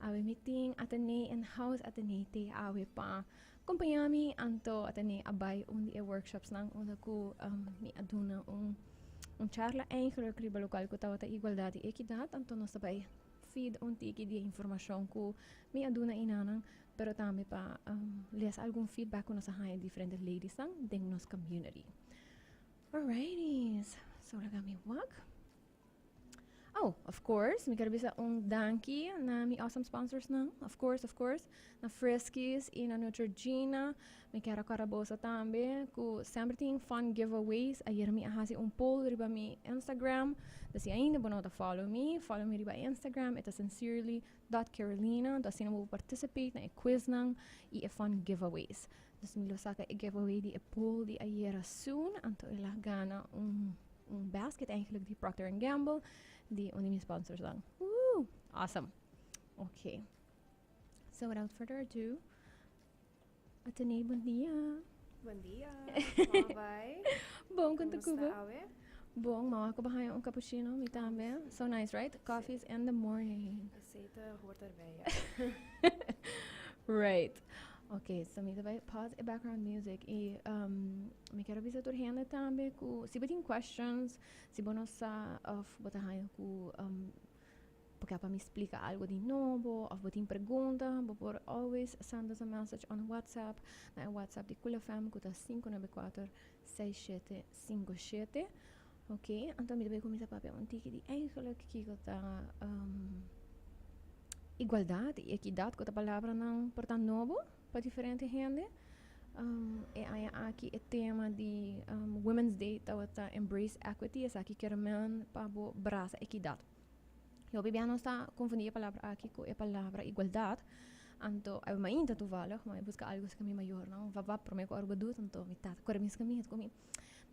Awe mi tin Atene in house. Atene t'ey awe pa acompaña mi, anto Atene a bay un di e workshops nan unda cu mi a duna un charla eigenlijk riba locual cu tabata igualdad y equidad. Anto nos ta bay feed un tiki di informacion cu mi a duna enanan, pero tambe pa lees algun feedback cu nos a haya diferente ladies nan den nos community. Alrighty, so laga mi wak. Oh, of course, mi kier bisa un danki na mi awesome sponsors nan. Of course, of course. Na Friskies y na Neutrogena. Mi kier acorda boso tambe cu semper tin fun giveaways. Ayer mi a haci un poll riba mi Instagram. Dus si ainda bo no ta follow mi, follow mi riba Instagram. E ta sincerely.carolina. Anto asina bo participate na e quiz nan y e fun giveaways. Dus mi lo saca e giveaway di e poll di ayera soon. Anto el a gana un basket eigenlijk di Procter Gamble, di un di mi sponsors dan. Woo! Awesome. Okay. So without further ado, Atene, bon dia. Bon dia. Con ta bay? Bon, con ta Con cu bo? ta awe? Bon, m'a caba un cappuccino, mi tambe. So nice, right? Coffees in the morning. Esey hoort erbij, ja. Right. Okay, so mi bay pause e background music y mi kier avisa tur hende tambe cu si bo tin questions, si bo no sa of bo ta haya cu bo kier pa mi splica algo di nobo of bo tin pregunta, bo por always send us a message on WhatsApp na e WhatsApp di Cool FM, cu ta 594 6757. Ok, anto mi ta bay cuminsa papia un tiki di eigenlijk kico ta igualdad y equidad, cu ta palabranan por ta nobo pa diferente hende. E aña aki e tema di Women's Day tabata Embrace Equity, esaki kier men pa bo brasa equidad. Hopi bia nos ta confundi e palabra aki cu e palabra igualdad. Anto, ay mainta toevallig, maar busca algo cu mi mayor, no? Va va prome cu Aruba doet, anto mi tata core mi scamia cu mi.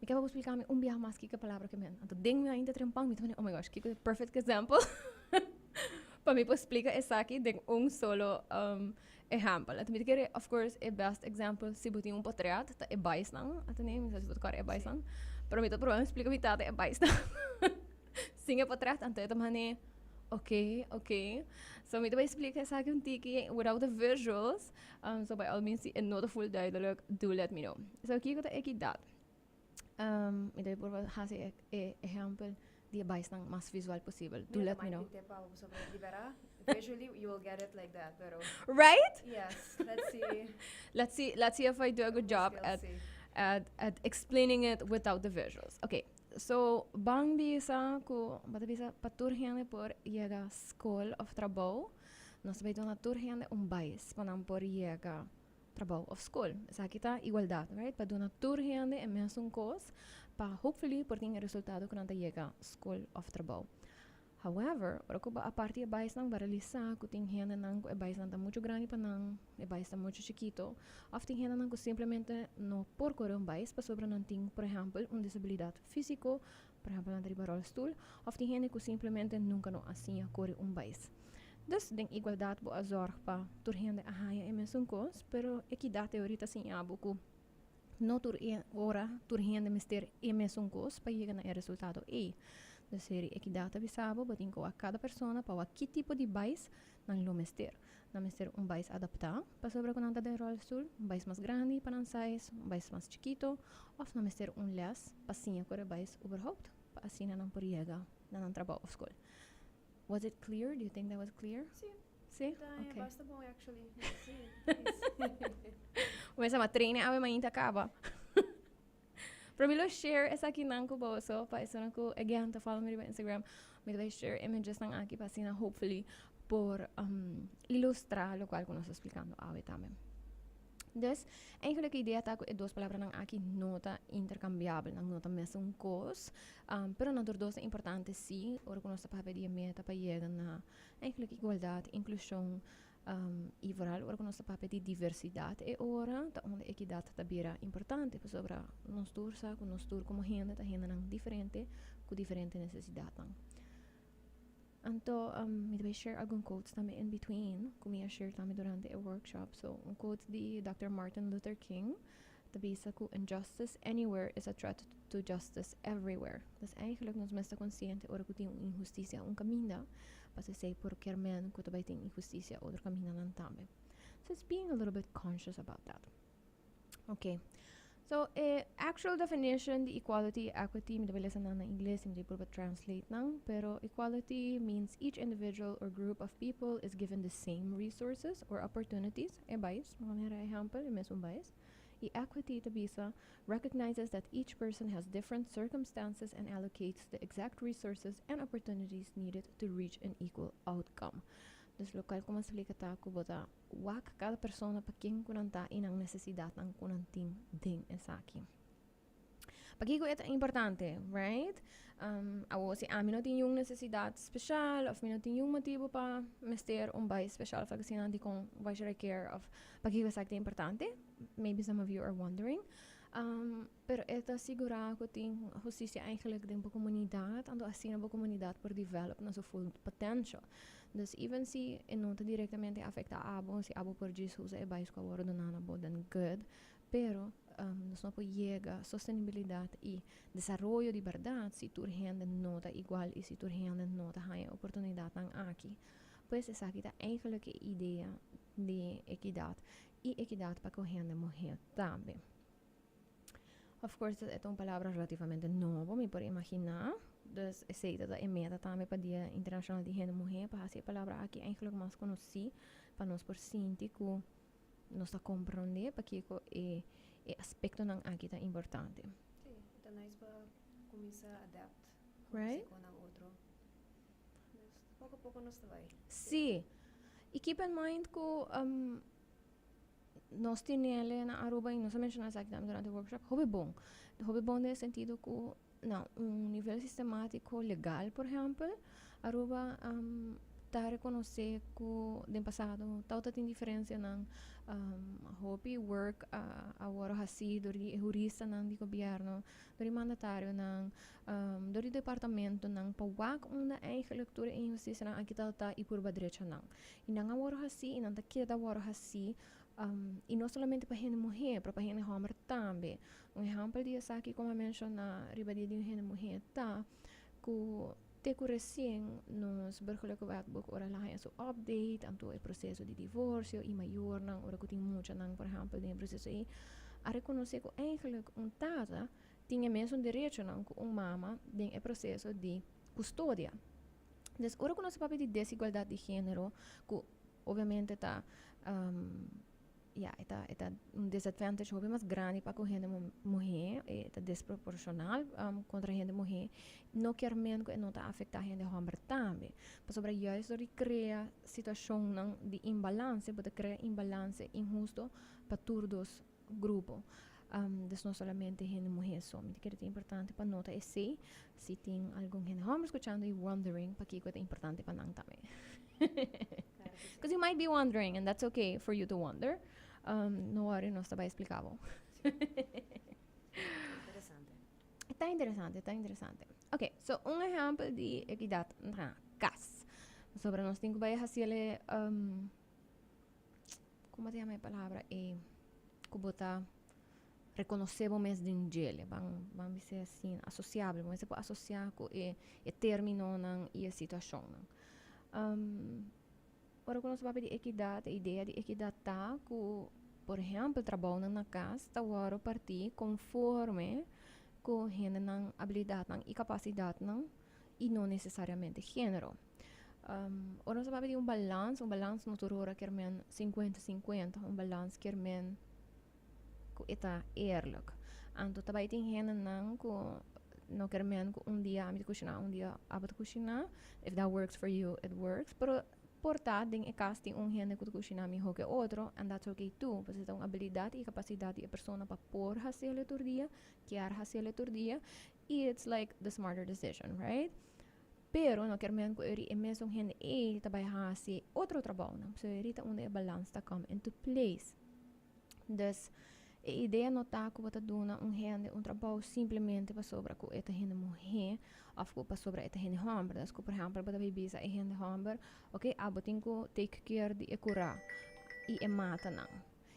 Mi kier pa explica mi un biaha mas kico e palabra ke men. Anto den mi ainda trempan, mi ta oh my gosh, kico e perfect example pa mi por splica esaki den un solo ehempel. Anto mi ta kere, of course, e best example, si bo tin un portret, ta e baisnan. Anto nee, mi sa si bo ta kore e baisnan. Pero mi ta proba splica mi tata e baisnan sin e portret, anto e ta mane, ok. So mi ta bay splica esaki un tiki without the visuals. So by all means, si e no ta full duidelijk, do let me know. So kico ta equidad? Mi ta bay haci e ehempel di e baisnan mas visual posibel. Do let me know. Visually, you will get it like that, pero Right? Yes, let's see. Let's see if I do a good job We'll at see. at explaining it without the visuals. Okay, so ban bisa ku bata bisa pa tur hende por yega school of trabou. Nos ta bay duna tur hende un bais pa nan por yega trabou of school. Esaki ta igualdad, right? Pa duna tur hende e mesun cos pa hopefully por tin e resultado cu nan ta yega school of trabou. However, ora cu aparte e baisnan, bo a realisa cu tin hendenan cu e baisnan ta mucho grandi pa nan, e bais ta mucho chikito, of tin hendenan cu simplemente no por core un bais pasobra nan tin, por ehempel, un disabilidad fisico, por ehempel, nan ta riba rolstoel, of tin hende cu simplemente nunca no a siña core un bais. Dus den igualdad bo a zorg pa tur hende a haya e mesun cos, pero equidad teoria ta siña bo cu no tur e ora tur hende mester e mesun cos pa yega na e resultado ei. Dus heri equidad ta bisa bo, bo tin cu wak cada persona pa wak ki tipo di bais nan lo mester. Nan mester un bais adapta pasobra cu nan ta den rolstoel, un bais mas grandi pa nan size, un bais mas chikito, of nan mester un les pa siña core bais überhaupt, pa asina nan por yega na nan trabou of school. Was it clear? Do you think that was clear? Si. Si? Ta Okay. basta bon actually. Si. Nice. Cuminsa ma trainen awe mainta caba. Pero mi lo share esaki nan cu boso pa esnan cu again ta follow mi riba Instagram. Mi ta bay share images nan aki pa asina hopefully por ilustra locual cu nos ta explicando awe tambe. Dus, eigenlijk e idea ta cu e dos palabranan aki no ta intercambiabel, nan no ta mesun cos, pero nan tur dos ta importante si, ora cu nos ta papia di e meta pa yega na eigenlijk igualdad, inclusion, y vooral ora cu nos ta papia di diversidad, e ora ta unda equidad ta bira importante, pasobra nos tur sa cu nos tur como hende ta hendenan diferente cu diferente necesidadnan. Anto, mi ta bay share algun quotes tambe in between, cu mi a share tambe durante e workshop. So, un quote di Dr. Martin Luther King ta bisa cu "Injustice anywhere is a threat to justice everywhere." Dus eigenlijk nos mester consciente ora cu tin un inhusticia un caminda, Pasobra esey por kier men cu ta bay tin inhusticia otro camindanan tambe. So it's being a little bit conscious about that. Okay. So, e actual definition di equality, equity, mi ta bay lesa nan na Ingles, mi ta bay purba translate nan, pero equality means each individual or group of people is given the same resources or opportunities, e bais, manera ehempel, e mesun bais. Y equity ta bisa recognizes that each person has different circumstances and allocates the exact resources and opportunities needed to reach an equal outcome. Dus locual cu mi a splica ta cu bo ta wak cada persona pa ken cu nan ta y nan necesidadnan cu nan tin den esaki. Pakico e ta importante, right? Awo si ami no tin yun necesidad special of mi no tin yun motibo pa mester un bai special of algo asina, dicon why should I care of pakico esaki ta importante? Maybe some of you are wondering. Pero e ta sigura cu tin husticia eigenlijk den bo comunidad, anto asina bo comunidad por develop na su full potential. Dus even si e no ta directamente afecta abo, si abo por djis usa e bais cu a worde duna na bo, then good. Pero nos no por yega sostenibilidad y desaroyo di berdad si tur hende no ta igual y si tur hende no ta haya e oportunidadnan aki. Pues esaki ta eigenlijk e idea di equidad y equidad pa cu hende muher tambe. Of course, e ta un palabra relativamente nobo, mi por imagina. Dus esey ta e meta tambe pa Dia Internacional di Hende Muher, pa haci e palabra aki eigenlijk mas conoci, pa nos por sinti cu nos ta comprende pakico e aspectonan aki ta importante. Sí, e ta nice pa cuminsa adapt. Right? Cu nan otro. Dus poco a poco nos ta bay. Sí. Y keep in mind cu nos tinele na Aruba, y nos a menciona esaki tambe durante e workshop, hopi bon. Hopi bon den e sentido cu na un nivel sistematico legal, por ehempel, Aruba ta reconoce cu den pasado tawata tin diferencianan. Hopi work a worde haci door di e juristanan di gobierno, door di mandatarionan, door di departamentonan, pa wak unda eigenlijk tur e injusticianan aki tawata y purba drechanan. Y nan a worde haci y nan ta keda worde haci, y no solamente pa hende muher, pero pa hende homber tambe. Un ehempel di esaki, como a menciona riba dia di un hende muher, ta cu te cu recien nos Burgerlijke Wetboek ora la haya su update, anto e proceso di divorcio y mayornan ora cu tin muchanan, por ehempel, den e proceso ey, a reconoce cu eigenlijk un tata tin e mesun derechonan cu un mama den e proceso di custodia. Dus ora cu nos ta papia di desigualdad di genero, cu obviamente ta ja, e ta un disadvantage hopi mas grandi pa cu hende muher, e ta desproporcional contra hende muher, no kier men cu e no ta afecta hende homber tambe. Pasobra juist door di crea situacionnan di imbalance, bo ta crea imbalance inhusto pa tur dos grupo. Dus no solamente hende muher so. Mi ta kere ta importante pa nota esey, si tin algun hende homber scuchando y wondering pakico ta importante pa nan tambe. Because you might be wondering, and that's okay for you to wonder. No worry, nos ta bay explica bo. Interesante. Ta interesante, ta interesante. Ok, so un ehempel di equidad na cas. Sobre nos tin cu bay haciele, con ta yama e palabra? E, cu bo ta reconoce bo mes den djele. Ban bisa asina, asociabel. Bo mes por asocia cu e terminonan y e situacionnan. Ora cu nos papia di equidad, e idea di equidad ta cu, por ehempel, trabounan na cas ta worde parti conforme cu hendenan habilidadnan y capacidadnan y no necesariamente genero. Ora nos papia di un balans, un balans no tur ora kier men 50-50, un balans kier men cu e ta eerlijk. Anto tabay tin hendenan cu no kier men cu un dia ami ta cushina, un dia abo ta cushina. If that works for you, it works. Pero por ta den e cas tin un hende cu ta cushina miho cu otro, and that's okay too. Pasobra ta un habilidad y capacidad di e persona pa por haciele tur dia, kier haciele tur dia, y it's like the smarter decision, right? Pero no kier men cu eri e mesun hende ey ta bay haci otro trabounan. So eri ta unda e balans ta come into place. Dus e idea no ta cu bo ta duna un hende un trabou simplemente pasobra cu e ta hende muher of cu pasobra e ta hende homber. Dus cu, por ehempel, bo ta bay bisa e hende homber, "Ok, abo tin cu take care di e cura y e matanan.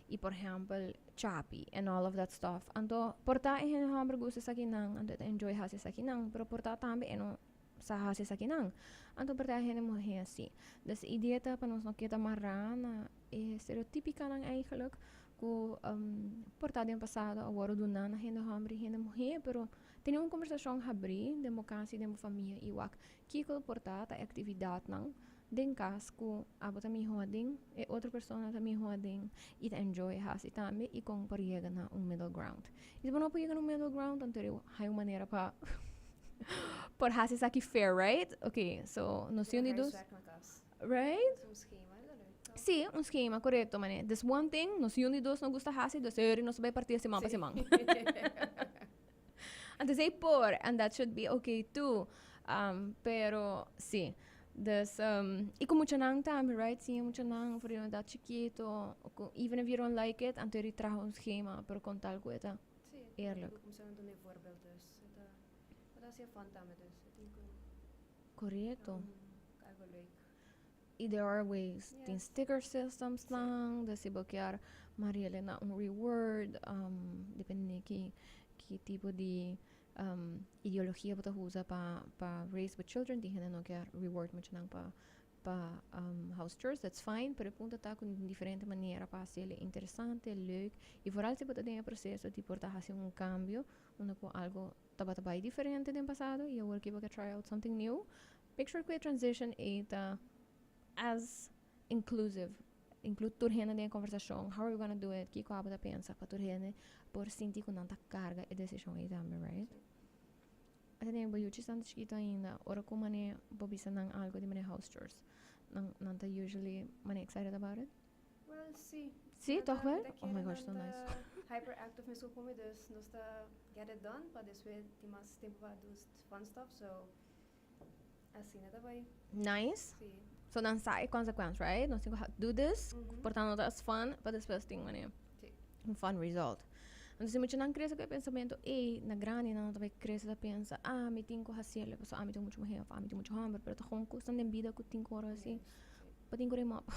Y, por ehempel, chapi and all of that stuff." Anto, por ta e hende homber gusta esakinan, anto e ta enjoy haci esakinan, pero por ta tambe e no Sa hasi esakinan. Anto por ta hende muhé así. Dus e idea ta pa nos no keda mará na e stereotípikanan eigenlijk ku por ta den pasado a wòrdu duná na hende hòmber i hende muhé, pero tene un kombersashon habrí den bo kas i den bo famia i wak kiko por ta ta e aktividatnan den kas ku abo ta mihó aden, e otro persona ta mihó aden i ta enjoy hasi tambe i kon por yega na un middle ground. I si bo no por yega na un middle ground, anto hay un manera pa por hasi esaki fair, right? Ok, so nos tin un di dos. Right? Un schema, is dat leuk, toch? Sí, un schema, correcto, mane. This one thing, nos un di dos no gusta hasi, dus eri nos ta bay parti siman pa siman. Anto esey por, and that should be okay too. Pero, sí. Dus, y cu muchanan tambe, right? Si muchanan for di un edad chikito, cu even if you don't like it, anto eri traha un schema, pero con tal cu e ta Sí, eerlijk. cu cuminsa duna e voorbeeld, dus e ta, e ta haci fun tambe, dus e tin cu Correcto. Algo leuk. Y there are ways. Tin sticker systems nan, dus si bo kier mariele na un reward, depende ki, ki tipo di ideologia bo ta usa pa raise bo children. Tin hende no kier reward muchanan pa house chores, that's fine, pero e punto ta cu tin diferente manera pa haciele interesante, leuk, y vooral si bo ta den e proceso di por ta haci un cambio, unda cu algo tabata bay diferente den pasado y awor ki bo ke try out something new, make sure cu e transition ey ta as inclusive, include tur hende den e conversacion, how are we gonna do it, kico abo ta pensa, pa tur hende por sinti cu nan ta carga e decision ey tambe, right? Ata den bo yuchi tanto chikito ainda, ora cu mane bo bisa nan algo di mane house chores, nan ta usually mane excited about it? Well, sí. Sí, Nan toch wel? ta Oh my kere gosh, nan so nice. ta hyperactive mesco cu mi, dus nos ta get it done, pa despues tin mas tempo pa do fun stuff, so asina ta bay. Nice. Sí. So nan sa e consequence, right? Nos tin cu do this, por tanto no ta as fun, pa despues tin mane un fun result. Anto si muchanan crece cu e pensamento ey, na grandi nan no ta bay crece ta pensa, ah, mi tin cu haciele pasobra ami tin mucho muher of ami tin mucho homber, pero ta gewoon cosnan den bida cu tin cu ora haci. Bo tin cu rema op.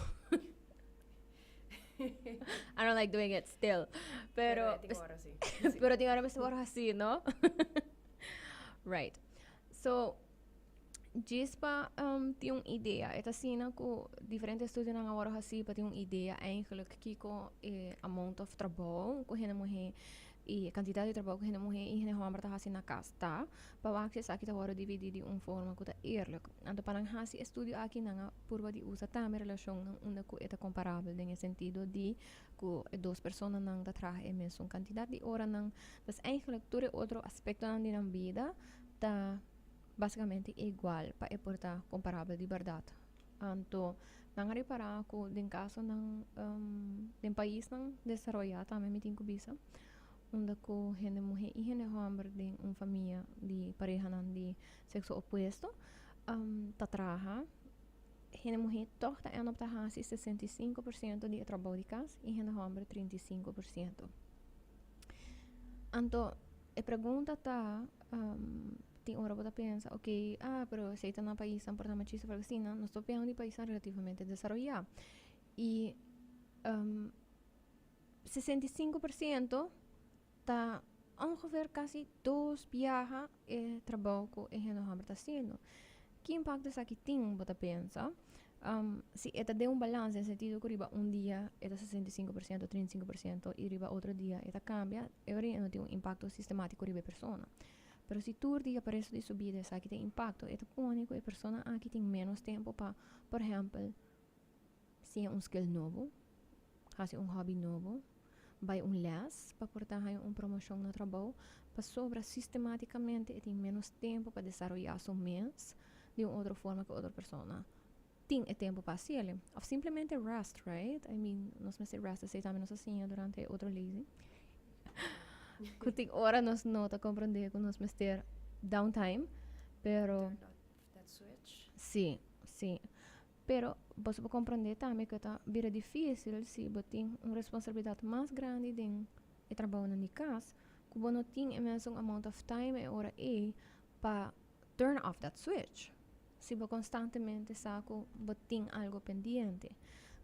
I don't like doing it still. Pero, Pero tin ora sí. Pero tin ora mester word haci, no? Right. So, djis pa tin un idea. E ta asina cu diferente estudionan a word haci pa tin un idea eigenlijk kico e amount of trabou cu hende muhe y e cantidad di trabou cu hende muhe y hende homber ta haci na cas ta. Pa wak si esaki ta worde dividi di un forma cu ta eerlijk. Anto pa nan haci e studio aki nan a purba di usa tambe relacionnan unda cu e ta comparabel den e sentido di cu e dos personanan ta traha e mesun cantidad di oranan. Dus eigenlijk tur e otro aspectonan di nan bida ta basicamente igual pa e por ta comparabel di berdad. Anto nan a ripara cu den casonan den paisnan desaroya tambe mi tin cu bisa unda cu hende muhe y hende homber den un famia di parehanan di sexo opuesto ta traha, hende muhe toch ta end up ta haci 65% di e trabou di cas y hende homber 35%. Anto e pregunta ta, tin ora bo ta pensa, ok, ah, pero esey ta na paisnan por ta machista of algo asina, nos ta papiando di paisnan relativamente desaroya y 65% ta ongeveer casi dos biaha e trabou cu e hende homber ta haciendo. Ki impacto esaki tin, bo ta pensa? Si e ta den un balans den sentido cu riba un dia e ta 65%, 35% y riba otro dia e ta cambia, e ora e no tin un impacto sistematico riba e persona. Pero si tur dia pa resto di su bida esaki tin impacto, e ta pone cu e persona aki tin menos tempo pa, por ehempel, siña un skill nobo, haci un hobby nobo, bay un les pa por ta haña un promocion na trabou, pasobra sistematicamente e tin menos tempo pa desaroya su mes di un otro forma cu otro persona tin e tempo pa haciele. Of simplemente rest, right? I mean, nos mester rest, esey tambe nos a siña durante e otro lezing. Cu tin ora nos no ta comprende cu nos mester downtime, pero Turn off that switch. Sí, sí. Pero boso por comprende tambe cu ta bira dificil si bo tin un responsabilidad mas grandi den e trabounan di cas, cu bo no tin e mesun amount of time e ora ey pa turn off that switch. Si bo constantemente sa cu bo tin algo pendiente.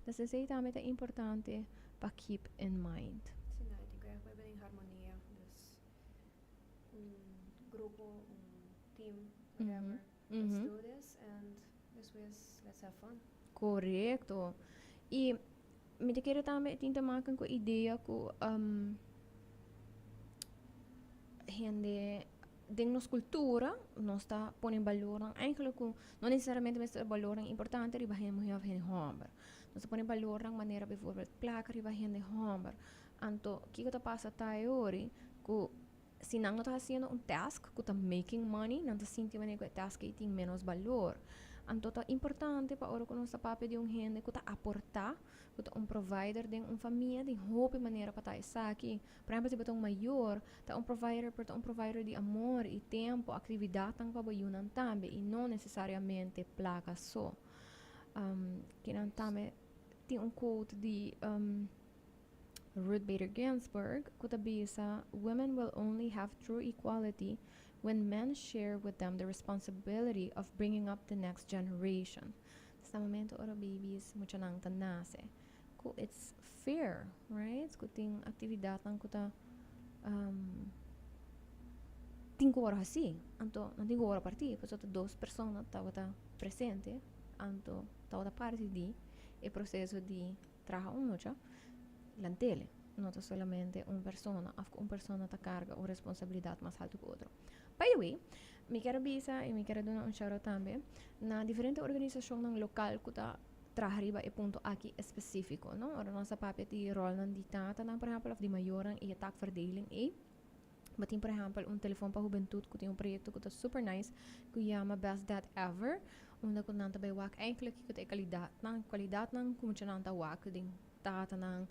Entonces esey tambe ta importante pa keep in mind. Sí, no, tin cu echt bay den harmonia. Dus un grupo, un team, whatever. Let's do this and despues let's have fun. Korekto. I mi ta kere tambe tin te maken ku idea ku hende den nos kultura nos ta pone balornan eigenlijk ku no nesesariamente mester balornan importante riba hende muhé òf hende hòmber. Nos ta pone balornan manera bijvoorbeeld plaka riba hende hòmber. Anto kiko ta pasa ta e ori ku si nan no ta hasiendo un task ku ta making money, nan ta sinti manera ku e task ei tin ménos balor. Anto ta importante pa ora ku nos ta papia di un hende ku ta aportá, ku ta un provider den un famia, tin hopi manera pa ta esaki. Por ehèmpel, si bo ta un mayor, ta un provider, por ta un provider di amor i tempu, aktividatnan pa bo yunan tambe i no nesesariamente plaka so. Kinan tambe tin un quote di Ruth Bader Ginsburg ku ta bisa, "Women will only have true equality when men share with them the responsibility of bringing up the next generation." Ta momento ora babies muchanan ta nase. Ku it's fair, right? Ku tin aktividatnan ku ta tin ku wòrdu hasí. Anto nan tin ku wòrdu partí, pasobra ta dos persona tabata presente, anto tabata parti di e proseso di traha un mucha, lantele. No ta solamente un persona, òf ku un persona ta karga un responsabilidat mas haltu ku otro. By the way, mi kier a bisa i mi kier a duna un shout out tambe na diferente organisashonnan lokal ku ta traha riba e punto aki espesífiko, no? Ora nos ta papia di ròlnan di tatanan, por ehèmpel, òf di mayornan i e taakverdeling ei. Bo tin, por ehèmpel, un Telefòn pa Hubentut ku tin un proyekto ku ta super nice ku yama Best Dad Ever, unda ku nan ta bai wak eigenlijk kiko ta e kalidatnan, kualidatnan ku muchanan ta wak den tatanan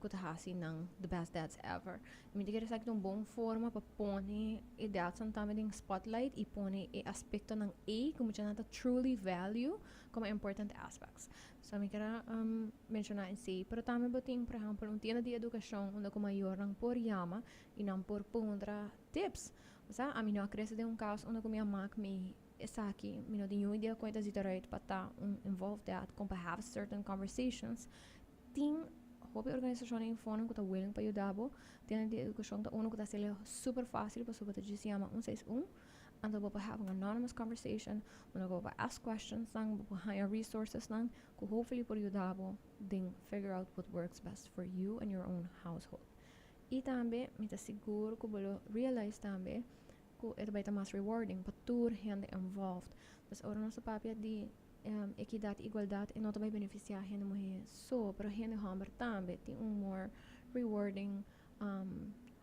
ku ta hasi nan the best dads ever. Mi ta kere esaki ta un bon forma pa pone e dadsnan tambe den spotlight i pone e aspektonan ei ku muchanan ta truly value komo important aspects. So mi kier a menshoná esei. Pero tambe bo tin, por ehèmpel, un tienda di edukashon unda ku mayornan por yama i nan por puntra tips. Osea, ami no a krese den un kas unda ku mi a mak mi esaki. Mi no tin niun idea kon e ta zita eruit pa ta un involved dad, kon pa have certain conversations. Tin hopi organisashonnan infonan ku ta willing pa yuda bo. Tienda di edukashon ta unu ku ta hasiel super fásil pasobra bo ta djis yama 161. Anto bo por have un anonymous conversation, unda ku bo por ask questions nan, bo por haña resources nan ku hopefully por yuda bo den figure out what works best for you and your own household. I tambe mi ta sigur ku bo lo realize tambe ku e ta bai ta mas rewarding pa tur hende involved. Dus ora nos ta papia di ekidat i igualdat e no ta bai benefisiá hende muhé so, pero hende hòmber tambe tin un more rewarding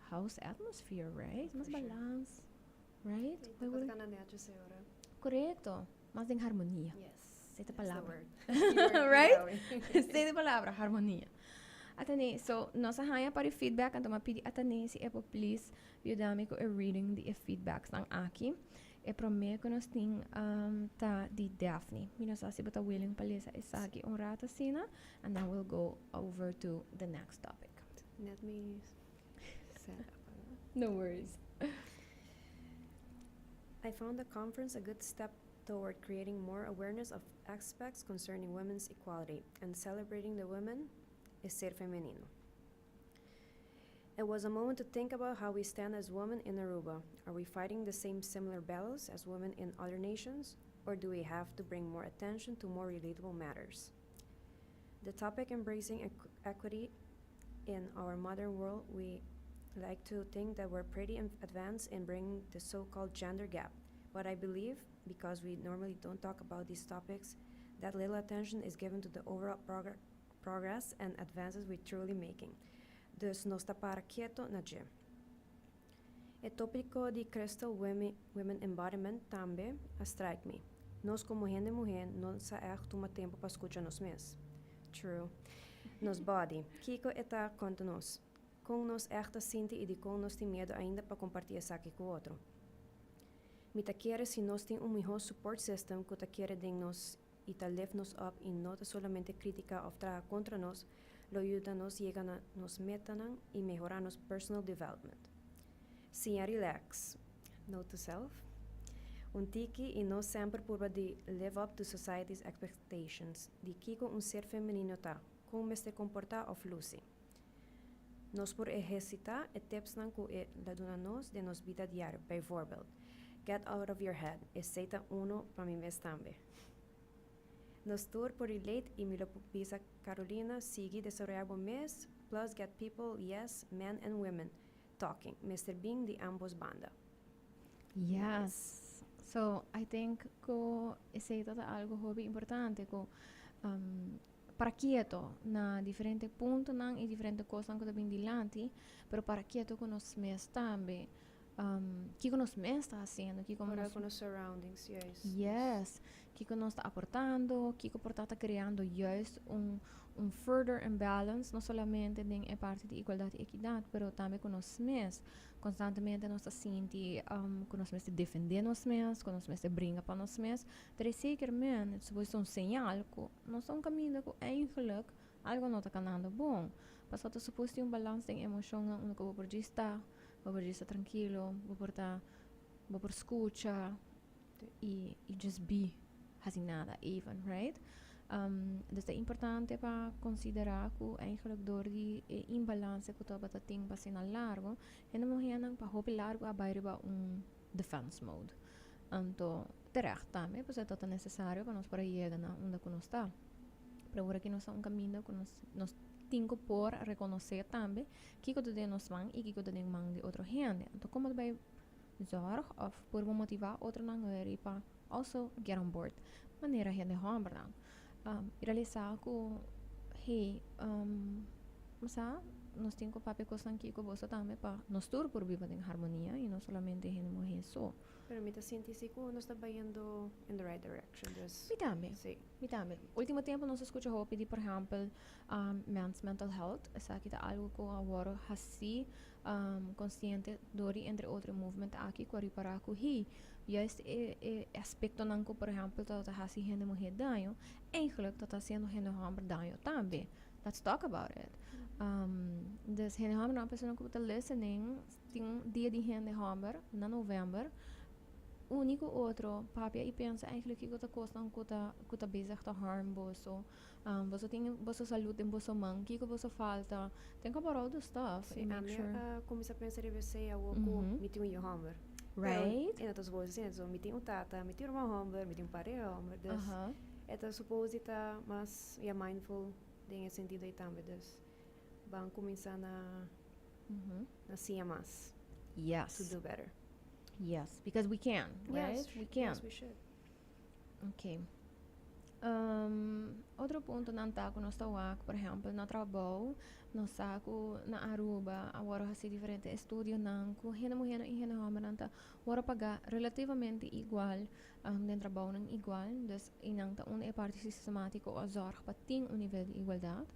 house atmosphere, right? Mas balans. Right? Sí, ta cana netjes ahora. Correcto. Mas den harmonia. Yes. Esey ta palabra. Right? Esey ta palabra, harmonia. Atane, so nos a haña par di feedback, anto m'a pidi Atane si e por please yuda mi ku e reading di e feedbacks nan aki. E prome ku nos tin ta di Daphne. Mi no sa si bo ta willing pa lesa esaki un rato asina, and then we'll go over to the next topic. Let me set up. No worries. I found the conference a good step toward creating more awareness of aspects concerning women's equality and celebrating the women e ser femenino. It was a moment to think about how we stand as women in Aruba. Are we fighting the same similar battles as women in other nations, or do we have to bring more attention to more relatable matters? The topic embracing equity in our modern world, we like to think that we're pretty advanced in bringing the so-called gender gap. But I believe, because we normally don't talk about these topics, that little attention is given to the overall progress and advances we're truly making. Dus nos ta para keto na dje. E topico di Crystal Women, Women Embodiment tambe a strike me. Nos como hende muhe no sa echt tuma tempo pa scucha nos mes. True. Nos body. Kico e ta conta nos? Con nos echt ta sinti y di con nos tin miedo ainda pa comparti esaki cu otro? Mi ta kere si nos tin un miho support system cu ta kere den nos y ta lift nos up y no ta solamente critica of traha contra nos, lo yuda nos yega na nos metanan y mehora nos personal development. Siña relax. Note to self. Un tiki y no semper purba di live up to society's expectations di kico un ser femenino ta, con mester comporta of luci. Nos por ehercita e tipsnan cu e la duna nos den nos bida diario. Bijvoorbeeld, Get out of your head. Esey ta uno pa mi mes tambe. Nos tur por relate y mi lo bisa Carolina sigui desaroya bo mes plus get people, yes, men and women, talking. Mester bin di ambos banda. Yes. So, I think cu esey ta algo hopi importante cu para keto na diferente puntonan y diferente cosnan cu ta bin dilanti, pero para keto cu nos mes tambe. Kico nos mes ta haciendo, kico Ora nos cu nos surroundings, juist. Yes. Kico nos ta aportando, kico por ta creando juist un further imbalance, no solamente den e parti di igualdad y equidad, pero tambe cu nos mes. Constantemente nos ta sinti cu nos mes ta defende nos mes, cu nos mes ta bringa pa nos mes. Pero zeker men, het is un señal cu nos ta un camino cu eigenlijk algo no ta canando bon. Paso ta supuesto un balans den emocion unda cu bo por sta, bo por sta trankilo, bo por ta, bo por scucha y just be haci nada even, right? Dus ta importante pa considera cu eigenlijk door di e imbalance cu ta tin pa asina largo, hende muhernan pa hopi largo a bay riba un defense mode. Anto, terecht tambe, pues ta necesario pa nos por yega na unda cu nos ta. Pero awor aki nos ta un camino cu nos tin cu por reconoce tambe kico ta den nos man y kico ta den man di otro hende. Anto, con bay zorg of por motiva otronan pa also get on board. Manera hende hombernan. Realisa cu, hey, sa, nos tin cu papia cosnan aki cu boso tambe pa nos tur por biba den harmonia y no solamente hende muher so. Pero mi ta sinti si cu nos ta bayendo in the right direction. Dus, Mi tambe. Si. Mi tambe. Ultimo tempo nos a scucha hopi di, por ehempel, men's mental health. Esaki ta algo cu awor hasi consciente door di, entre otro, movement aki cu ripara cu, hey, juist e aspectonan cu, por ehempel, ta hasi hende muher daño, eigenlijk ta haciendo hende homber daño tambe. Let's talk about it. Dus hende homber nan, persona cu ta listening, tin Dia di Hende Homber na november. Unico otro, papia y pensa eigenlijk kico ta cosnan cu ta bezig ta harm boso. Boso tin boso salud den boso man, kico boso falta. Think about all the stuff Si, and make ami sure. Cuminsa pensa riba esey awo cu mi tin un yiu homber. Right? E no ta suppose asina, so mi tin un tata, mi tin un ruman homber, mi tin un pareha homber. Dus e ta suppose ta mas, ja, mindful den e sentido ey tambe. Dus ban cuminsa na siña mas to do better. Yes, because we can, right? Yes, We can. Yes, we should. Ok. Otro puntonan ta cu nos ta wak, por ehempel, na trabou, nos sa cu na Aruba, awor hasi diferente estudionan, cu hende muher y hende hombernan ta wordo paga relativamente igual, den trabounan igual, dus einan ta un e parti sistematico a zorg pa tin un nivel di igualdad.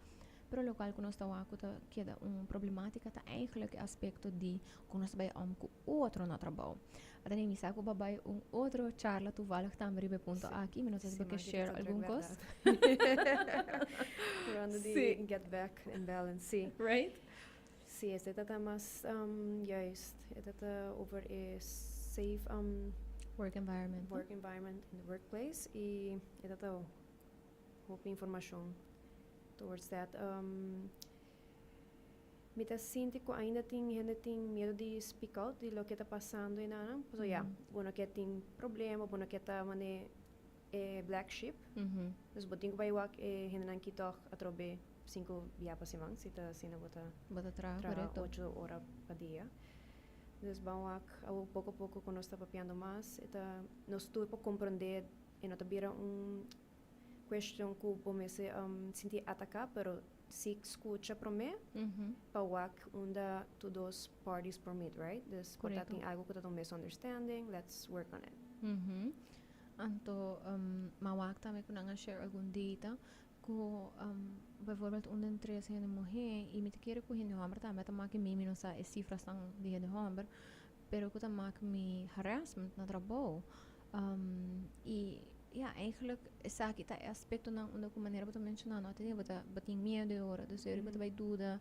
Pero locual cu nos ta wak cu ta keda un problematica ta eigenlijk e aspecto di cu nos ta bay om cu otro na trabou. Anto mi sa cu bo a bay un otro charla toevallig tambe riba e punto aki, mi no sa si bo kier share algun cos. Rond di get back in balance, si. Right? Si, esey ta mas juist. E ta over e safe work environment. Work environment in the workplace y e ta hopi informacion towards that. Mi ta sinti cu ainda tin hende tin miedo di speak out di loke ta pasando einan. So ja, bo no kier tin problema, bo no kier ta mane e black sheep. Dus bo tin cu bay wak e hendenan ki toch atrobe 5 biaha pa siman, si ta asina bo ta Bo ta traha, traha 8 ora pa dia. Dus ban wak awo poco poco cu nos ta papiando mas, e ta nos tur por comprende e no ta bira un cuestion cu bo mester sinti ataca, pero si scucha prome pa wak unda tur dos parties por meet, right? Dus por tin algo cu ta un misunderstanding, let's work on it. Anto, m'a wak tambe cu nan a share algun data cu bijvoorbeeld un den tres hende muher y mi ta kere cu hende homber tambe ta make mi no sa e cifranan di hende homber, pero cu ta make mi harassment na trabou. Y ja, eigenlijk esaki ta e aspectonan unda cu manera bo ta menciona, no tin bo tin miedo di ora, dus bo ta bay duda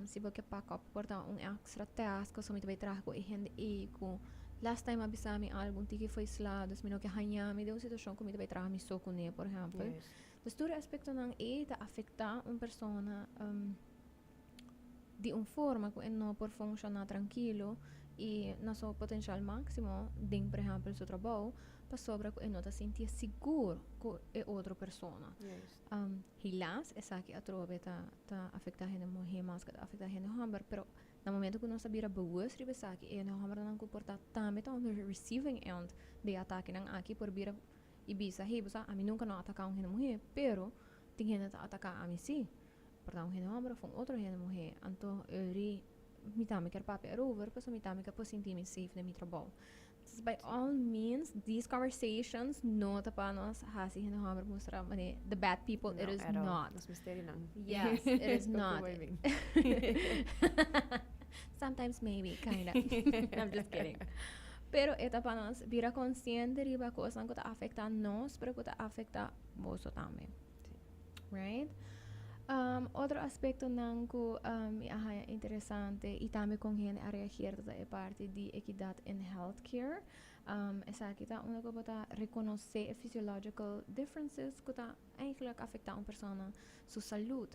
si bo ke pak op por ta un extra task of mi ta bay traha cu e hende ey cu last time a bisa mi algo un tiki foi sla, dus mi no ke haña mi den un situacion cu mi ta bay traha mi so cune, por ehempel. Dus tur e aspectonan ey ta afecta un persona di un forma cu e no por funciona trankilo. Y na su potencial maximo den, por ehempel, su trabou, pasobra cu e no ta sinti sigur cu e otro persona. Helaas, esaki atrobe ta afecta hende muhe mas cu ta afecta hende homber, pero na momento cu nos a bira bewust riba esaki, e hende hombernan cu por ta tambe ta on the receiving end di atakenan aki por bira y bisa: "Hey, bo sa, ami nunca no a ataca un hende muhe, pero tin hende ta ataca ami si. Por ta un hende homber of un otro hende muhe. Anto eri mi tambe kier papia erover, pasobra mi tambe kier por sinti mi safe den mi trabou." Dus by all means, these conversations no ta pa nos hasi hende homber mustra mane the bad people. It No, is at all. Not. Nos misterionan. Yes, it is not. Waving. Sometimes maybe, kinda. I'm just kidding. Pero e ta pa nos bira consciente riba cosnan cu ta afecta nos, pero cu ta afecta boso tambe. Right? Otro aspectonan cu mi a haya interesante y tambe con hende a reageer ta e parti di equidad in healthcare. Esaki ta unda cu bo ta reconoce e physiological differences cu ta eigenlijk afecta un persona su salud.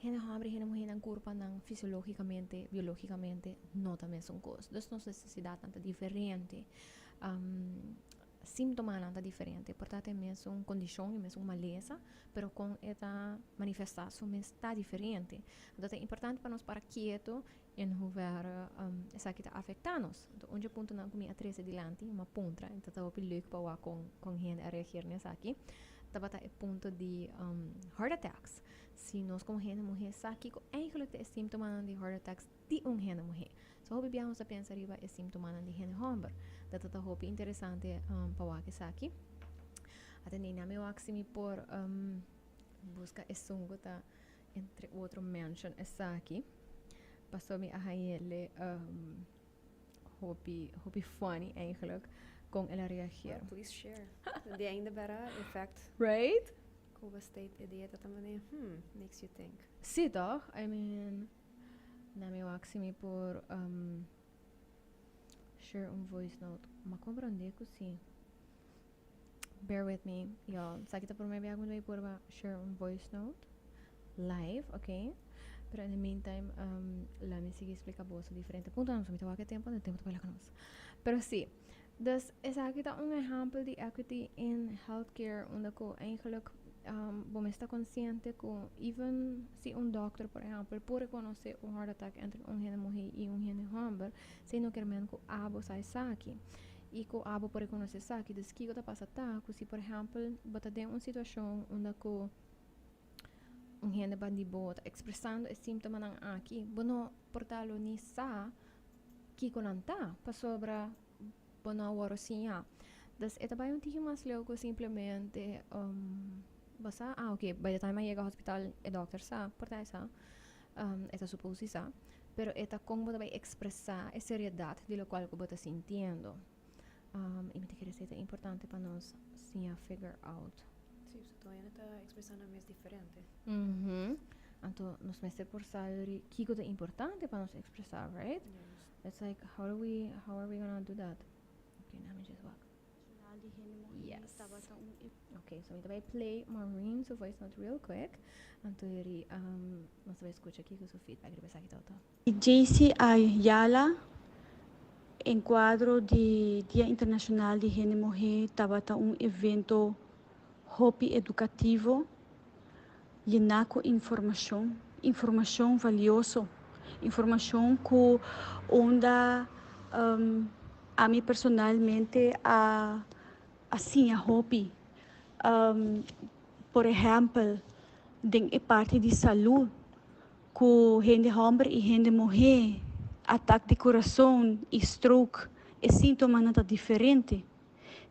Hende homber y hende muhe nan curpanan fisiologicamente, biologicamente no ta mesun cos. Dus nos necesidadnan ta diferente. Sintomanan ta diferente. Por ta e mesun condicion y mesun malesa, pero con e ta manifesta su mes ta diferente. Anto ta importante pa nos para keto in hoeverre esaki ta afecta nos. Anto un dje puntonan cu mi a trece dilanti, m'a puntra, y ta hopi leuk pa wak con hende a reageer na esaki, tabata e punto di heart attacks. Si nos como hende muhe sa kico eigenlijk ta e sintomanan di heart attacks di un hende muhe. So hopi biaha nos ta pensa riba e sintomanan di hende homber. Dat ta hopi interesante pa wak esaki. Atende na mi wak si mi por busca esun cu ta entre otro mention esaki. Paso mi a hayele hopi, hopi funny eigenlijk con el a reageer. Oh, please share. Di ainda bera effect. Right? Cuba State e dieta tambe, makes you think. Si toch? I mean, na mi wak si mi por share un voice note. M'a comprende cu si. Bear with me, y'all. Esaki ta prome biaha cu mi por share un voice note live, ok? Pero in the meantime, laat mi sigui explica boso diferente punto. No mi ta wak tempo, no tempo ta baila nos. Pero si, dus esaki ta un ehempel di equity in healthcare, unda cu eigenlijk bo mester ta consciente cu even si un dokter, por ehempel, por reconoce un heart attack entre un hende muhe y un hende homber, esey no kiermen cu abo sa esaki y cu abo por reconoce esaki. Dus kico ta pasa ta cu si, por ehempel, bo ta den un situacion unda cu un hende bandi bo ta expresando e sintomanan aki, bo no por ta lo ni sa kico nan ta, pasobra bo no a woro siña. Dus e ta bay un tiki mas leu cu simplemente bo sa, ah, ok, by the time a yega hospital e dokter sa, por ta e sa, e ta supose sa, pero e ta con bo ta bay expresa e seriedad di locual cu bo ta sintiendo. Y mi ta kere esey ta importante pa nos siña figure out. Si, so todavía ta expresando mes diferente. Anto nos mester por sa kico ta importante pa nos expresa, right? Yes. It's like, how are we gonna do that? Okay, let me just walk. Yes. Okay, so mi ta bay play Maureen su voice note real quick. Anto eri nos ta bay scucha kico su feedback riba esaki toto. JC Ayala, den cuadro di Dia Internacional di Hende Muhe, tabata un evento hopi educativo, yena cu informacion, informacion valioso, informacion cu unda ami personalmente a siña hopi. Por ehempel, den e parti di salud, cu hende homber y hende muhe, atake di curason y stroke, e sintomanan ta diferente.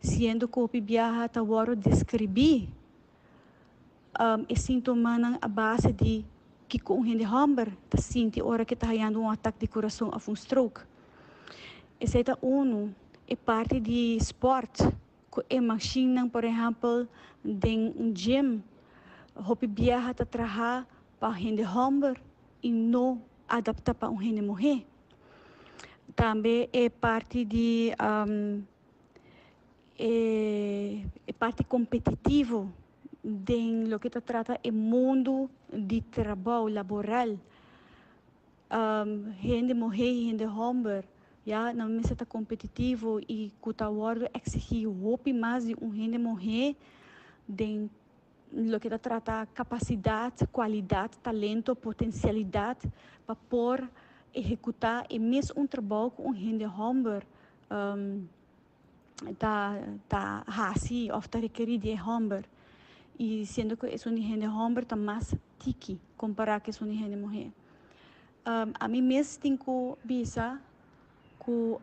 Siendo cu hopi biaha ta wordo describi e sintomanan a base di kico un hende homber ta sinti ora cu ta hayando un atake di curason of un stroke. Esey ta uno. E parti di sport, cu e machine, por ehempel, den un gym, hopi biaha ta traha pa hende homber y no adapta pa un hende muhe. Tambe e parti di e parti competitivo den loke ta trata e mundo di trabou laboral. Hende muhe y hende homber. Ya, nan mester ta competitivo y cu ta wordo exigi hopi mas di un hende muhe den loke ta trata capacidad, cualidad, talento, potencialidad pa por ehecuta e mes un trabou cu un hende homber ta haci of ta rekeri di e homber. Y siendo cu esun di hende homber ta mas tiki compara cu esun di hende muhe. Ami mes tin cu bisa cu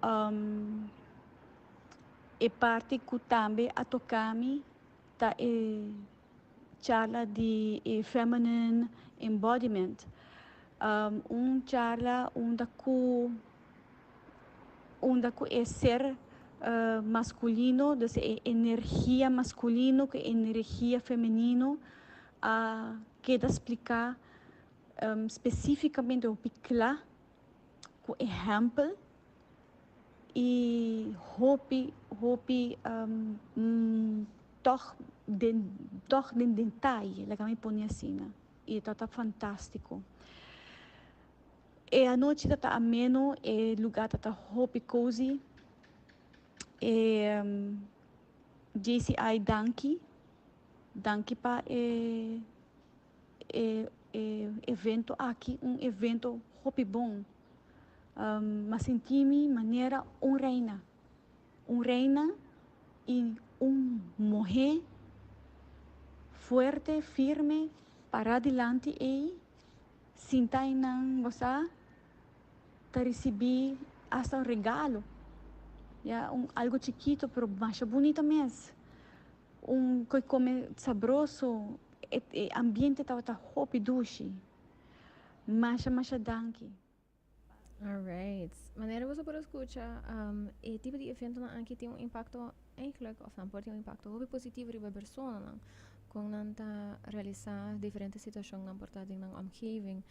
e parti cu tambe a toca mi ta e charla di e feminine embodiment. Un charla unda cu e ser masculino, dus e energia masculino cu e energia femenino a keda splica specificamente hopi cla cu ehempel y hopi hopi toch den detaye, laga mi pone asina, y ta fantastico. E anochi ta ameno, e lugar ta hopi cozy. E JCI, danki. Danki pa e evento aki, un evento hopi bon. M'a sinti mi manera un reina. Un reina y un muhe fuerte, firme, para dilanti y sinta nan bo ta recibi hasta un regalo. Ja, algo chikito, pero mas bunita mes. Un cos come sabroso, e ambiente tabata hopi dushi. Masha, masha danki. Alright. Manera bo por scucha, e tipo di evento nan aki tin un impacto eigenlijk, of nan por tin un impacto hopi positivo riba persona nan. Con nan ta realisa diferente situacion nan por ta den nan omgeving.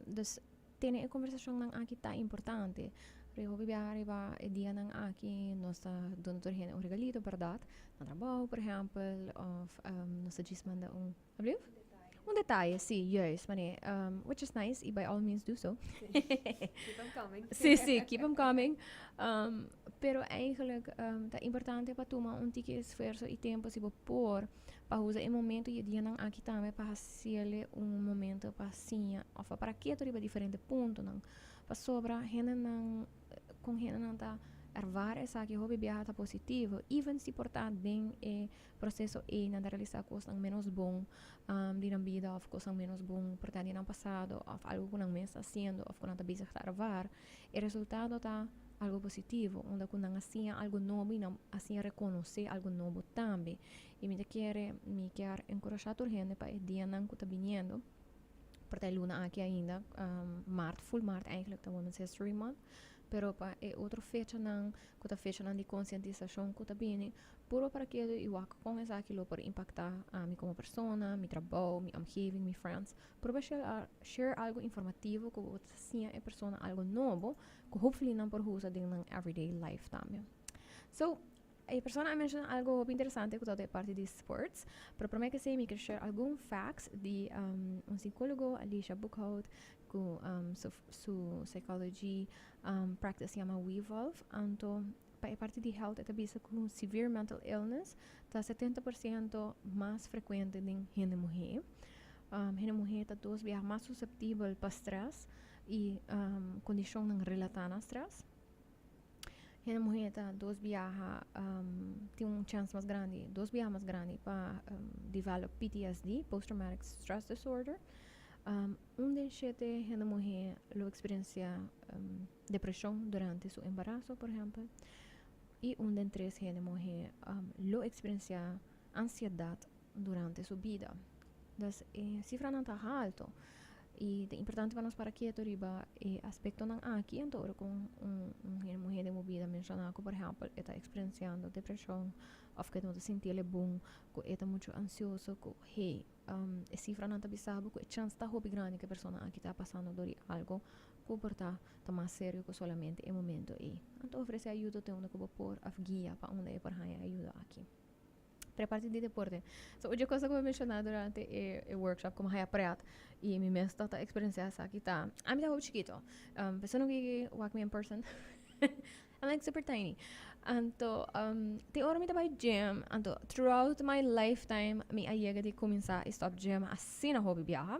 Dus tene e conversacion nan aki ta importante. Riba hopi biaha riba e dia nan aki nos ta duna tur hende un regalito, berdad? Na trabou, por ehempel, of nos ta djis manda un, alsjeblieft? Un detaye, si, juist, mane, which is nice, y by all means do so. Keep them coming. Si, keep them coming. Pero eigenlijk ta importante pa tuma un tiki esfuerso y tempo, si bo por, pa usa e momento y e dia nan aki tambe pa haci un momento pa siña of pa keto riba diferente punto nan. Pasobra hende nan con hende nan ta ervaar esaki hopi biaha ta positivo, even si por ta den e proceso e nan ta realisa cosnan menos bon di nan bida of cosnan menos bon por ta di nan pasado of algo cu nan mes ta haciendo of cu nan ta bezig ta ervaar, e resultado ta algo positivo, unda cu nan a siña algo nobo y nan a siña reconoce algo nobo tambe. Y mi ta kere, mi kier encourage tur hende pa e dia nan cu ta biniendo, por ta e luna aki ainda, maart, full maart eigenlijk ta Women's History Month, pero pa e otro fecha nan, cu ta fecha nan di concientisacion cu ta bini, puro pa keto y wak con esaki lo por impacta ami como persona, mi trabou, mi omgeving, mi friends. Purba share algo informativo cu bo ta siña e persona algo nobo, cu hopefully nan por usa den nan everyday life tambe. So, e persona a menciona algo hopi interesante cu ta e parti di sports, pero prome cu esey mi kier share algun facts di un psicologo, Alicia Boekhout, cu su psychology practice yama WeVolve. Anto, pa e parti di health, e ta bisa cu severe mental illness ta 70% mas frecuente den hende muhe. Hende muhe ta dos biaha mas susceptibel pa stress y condicion nan relata na stress. Hende muhe ta dos biaha, tin un chance mas grandi, dos biaha mas grandi pa develop PTSD, Post-Traumatic Stress Disorder. Un den shete hende muhe lo experiencia depresion durante su embaraso, por ehempel. Y un den tres hende muhe lo experiencia ansiedad durante su bida. Dus cifra nan ta halto. Y ta importante pa nos para keto riba e aspecto nan aki, anto ora cu un hende muhe den bo bida menciona cu, por ehempel, e ta experienciando depresion of cu e no ta sinti bon, cu e ta mucho ansioso, cu hey, e cifra nan ta bisa bo cu e chance ta hopi grandi cu e persona aki ta pasando door di algo cu por ta mas serio cu solamente e momento ei. Anto ofrece ayudo te unda cu bo por of guia pa unda e por haya ayudo aki. Pero parti di deporte. So, otro cos cu mi a menciona durante e workshop, cu haya pret, y mi mes ta experiencia esaki ta, ami ta hopi chikito. Persona cu wak mi in person. I'm like super tiny. Anto, te ora mi ta bay gym, anto throughout my lifetime mi a yega di cuminsa y stop gym asina hopi biaha.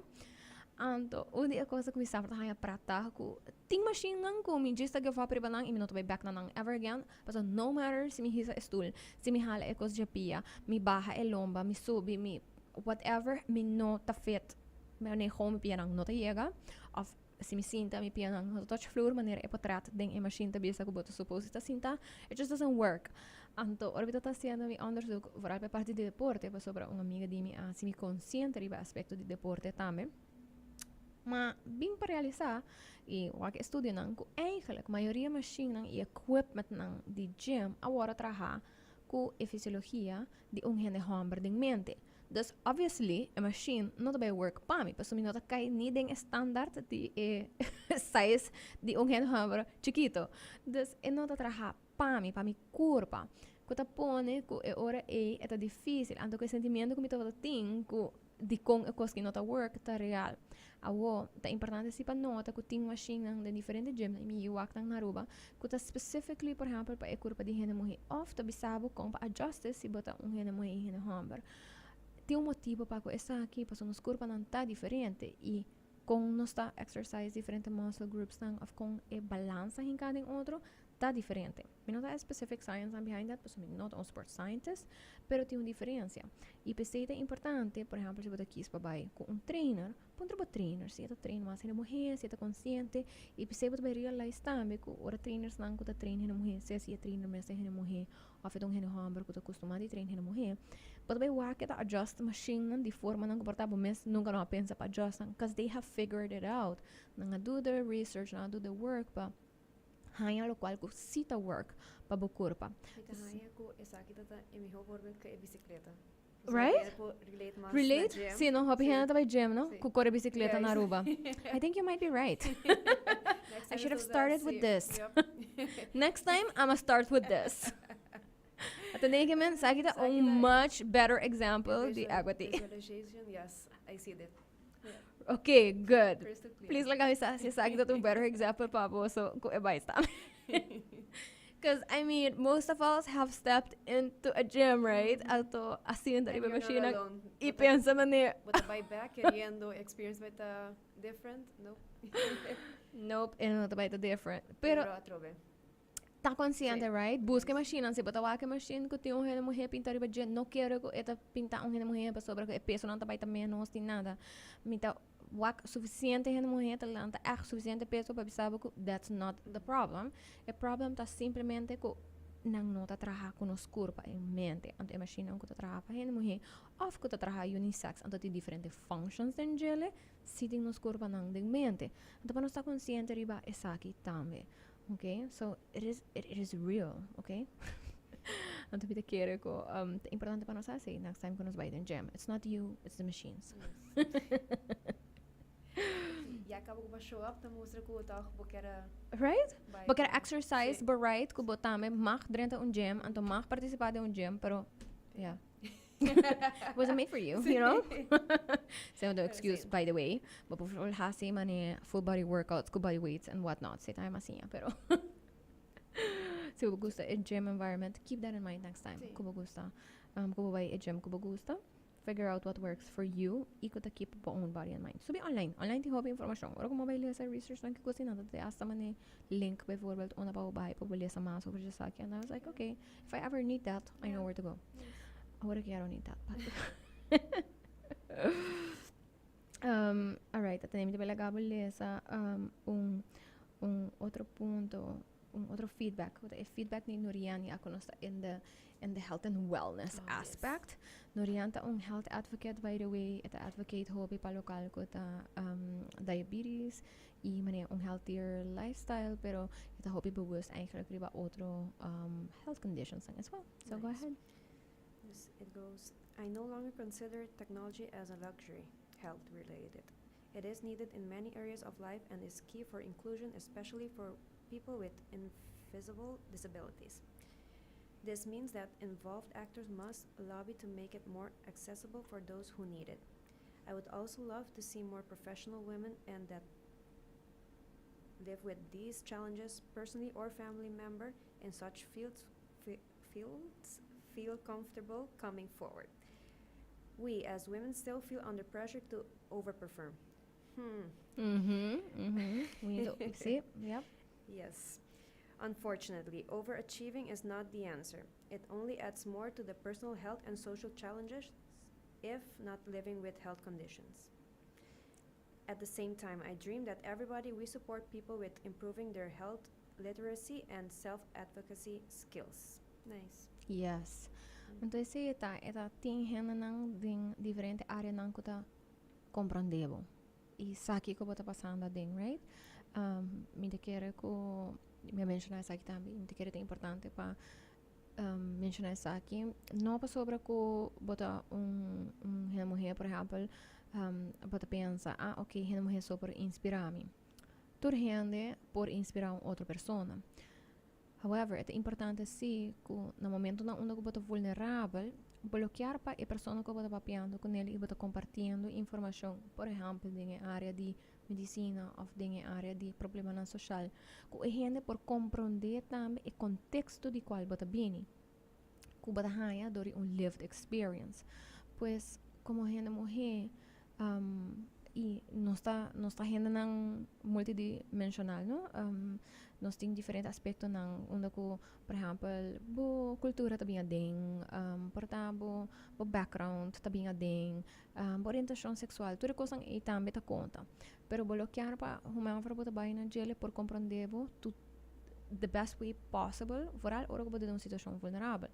Anto, un di e cosnan cu mi semper ta haya prata cu tin machine nan cu mi djis ta give up riba nan y mi no ta bay back na nan ever again. Pasobra no matter si mi hisa e stoel, si mi hala e cos dje pia, mi baha e lomba, mi subi, mi whatever, mi no ta fit. Mi gewoon mi pianan no ta yega. Of si mi sinta, mi pianan no ta touch vloer manera e portret den e machine ta bisa cu bo ta supposed ta sinta. It just doesn't work. Anto, ora mi ta haciendo mi onderzoek, vooral pa e parti di deporte, pasobra un amiga di mi a haci mi consciente riba e aspecto di deporte tambe. Ma bin pa realisa y wak e estudionan cu eigenlijk mayoria machinenan y equipmentnan di gym a worde traha cu e fisiologia di un hende homber den mente. Dus obviously e machine no ta bay work pa mi, pasobra mi no ta cay ni den e standaard di e size di un hende homber chikito. Dus e no ta traha pa mi, pa mi curpa. Cu ta pone cu e ora ey e ta dificil. Anto cu e sentimiento cu mi tabata tin cu dicon e cos ki no ta work ta real. Awo, ta importante si pa nota cu tin machinenan den diferente gymnan y mi yu wak nan na Aruba cu ta specifically por ehempel pa e curpa di hende muhe of ta bisa bo con pa adjust si bo ta un hende muhe y hende homber. Tin un motibo pa cu esaki pasobra nos curpanan ta diferente y con nos ta exercise diferente muscle groupsnan of con e balansa hinca den otro ta diferente. Mi no ta e specific science behind that, pasobra mi no ta un sports scientist, pero tin un diferencia. Y p'esey ta importante, por ehempel, si bo ta kies pa bay cu un trainer, puntra bo trainer si e ta train mas hende muhe, si e ta consciente, y p'esey bo ta bay realize tambe cu ora trainersnan cu ta train hende muhe, sea si e trainer mes ta hende muhe of e ta un hende homber cu ta custuma di train hende muhe, bo ta bay wak e ta adjust machinenan di formanan cu por ta bo mes nunca no a pensa pa adjust nan, cause they have figured it out. Nan a do the research, nan a do the work pa haña locual cu si ta work pa bo curpa. Mi ta haña cu esaki ta ta e miho voorbeeld cu e bicicleta. Right? Por relate mas Relate? na gym. Si, no? Hopi Si. hende ta bay gym, no? Si. Cu core bicicleta na Yes. Aruba. I think you might be right. Next I time should have so started with si. this. Yep. Next time, I'ma start with this. Atende que men, esaki ta Esaki un ta much better example di equity. Visualization, yes, I see that. Okay, good. Crystal clear. Please laga mi sa si esaki ta un better example pa boso cu e bay sta. Because, I mean, most of us have stepped into a gym, right? Anto, asina And riba you're not machine alone. y Bo ta pensa mane. Bo ta bay back queriendo experience bay ta different? Nope. Nope, e no ta bay ta different. Pero Pero atrobe. Ta consciente, Si. right? Busca e machine, si bo ta wak e machine cu tin un hende muhe pinta riba dje, no kere cu e ta pinta un hende muhe pasobra cu e pesonan ta bay ta menos ni nada. Mi ta wak suficiente hende muhe ta lanta echt suficiente peso pa bisa bo cu that's not the problem. E problem ta simplemente cu nan no ta traha cu nos curpa en mente. Anto e machinenan cu ta traha pa hende muhe of cu ta traha unisex, anto tin diferente functions den djele, si tin nos curpanan den mente. Anto pa nos ta consciente riba esaki tambe. Okay, so it is real, okay? Anto mi ta kere cu ta importante pa nos haci next time cu nos bay den gym. It's not you, it's the machines. Ya caba cu show up ta mustra cu toch bo kier Right? Bay Bo kier exercise, Si. but right, cu bo tambe mag drenta un gym, anto mag participa den un gym, pero yeah. Wasn't made for you, you know? So no excuse, by the way. Bo por haci mane full body workouts cu body weights and whatnot. Si ta asina, pero si bo gusta e gym environment, keep that in mind next time. Si. Cu bo gusta, cu bo bay e gym cu bo gusta. Figure out what works for you y cu ta keep bo own body in mind. Subi online. Online tin hopi informacion. Ora cu bo bay lesa research nan kico asina, nan ta hasta mane link bijvoorbeeld unda pa bo bay pa bo lesa mas over esaki. And I was like, "Okay, if I ever need that, I know where to go." Awor cu I don't need that. But alright, tenemos cu laga bo lesa un otro punto, un otro feedback. E feedback di Norian ya cu ta in the health and wellness aspect. Norian ta un health advocate, by the way, e ta advocate hopi pa locual cu ta diabetes y mane un healthier lifestyle, pero e ta hopi bewust eigenlijk riba otro health conditions as well. So go Nice. Ahead. Yes, it goes, "I no longer consider technology as a luxury, health related. It is needed in many areas of life and is key for inclusion, especially for people with invisible disabilities. This means that involved actors must lobby to make it more accessible for those who need it. I would also love to see more professional women and that live with these challenges personally or family member in such fields feel comfortable coming forward. We as women still feel under pressure to overperform. We need to see, yep. Yes. Unfortunately, overachieving is not the answer. It only adds more to the personal health and social challenges if not living with health conditions. At the same time, I dream that everybody we support people with improving their health literacy and self-advocacy skills. Nice. Yes. Anto esey e ta tin hendenan den diferente areanan cu ta comprende bo. Y sa kico bo ta pasando den, right? Mi ta kere cu mi a menciona esaki tambe, mi ta kere ta importante pa menciona esaki. No pasobra cu bo ta un hende muher, por ehempel, bo ta pensa, "Ah, ok, hende muher so por inspira mi." Tur hende por inspira un otro persona. However, ta importante si cu na momentonan unda cu bo ta vulnerabel, bo lo kier pa e persona cu bo ta papiando cu ne y bo ta compartiendo informacion, por ehempel, den area di medicina of den area di problemanan social, cu e hende por comprende tambe e contexto di cual bo ta bini. Cu bo ta haya door un lived experience. Pues, como hende muher, y nos ta hendenan multidimensional, no? Nos tin diferente aspectonan unda cu, por ehempel, bo cultura ta bin aden, por ta bo background ta bin aden, bo orientacion sexual, tur cos ey tambe ta conta. Pero bo lo kier pa whomever bo ta bay na djele por comprende bo to the best way possible, vooral ora cu bo ta den un situacion vulnerabel.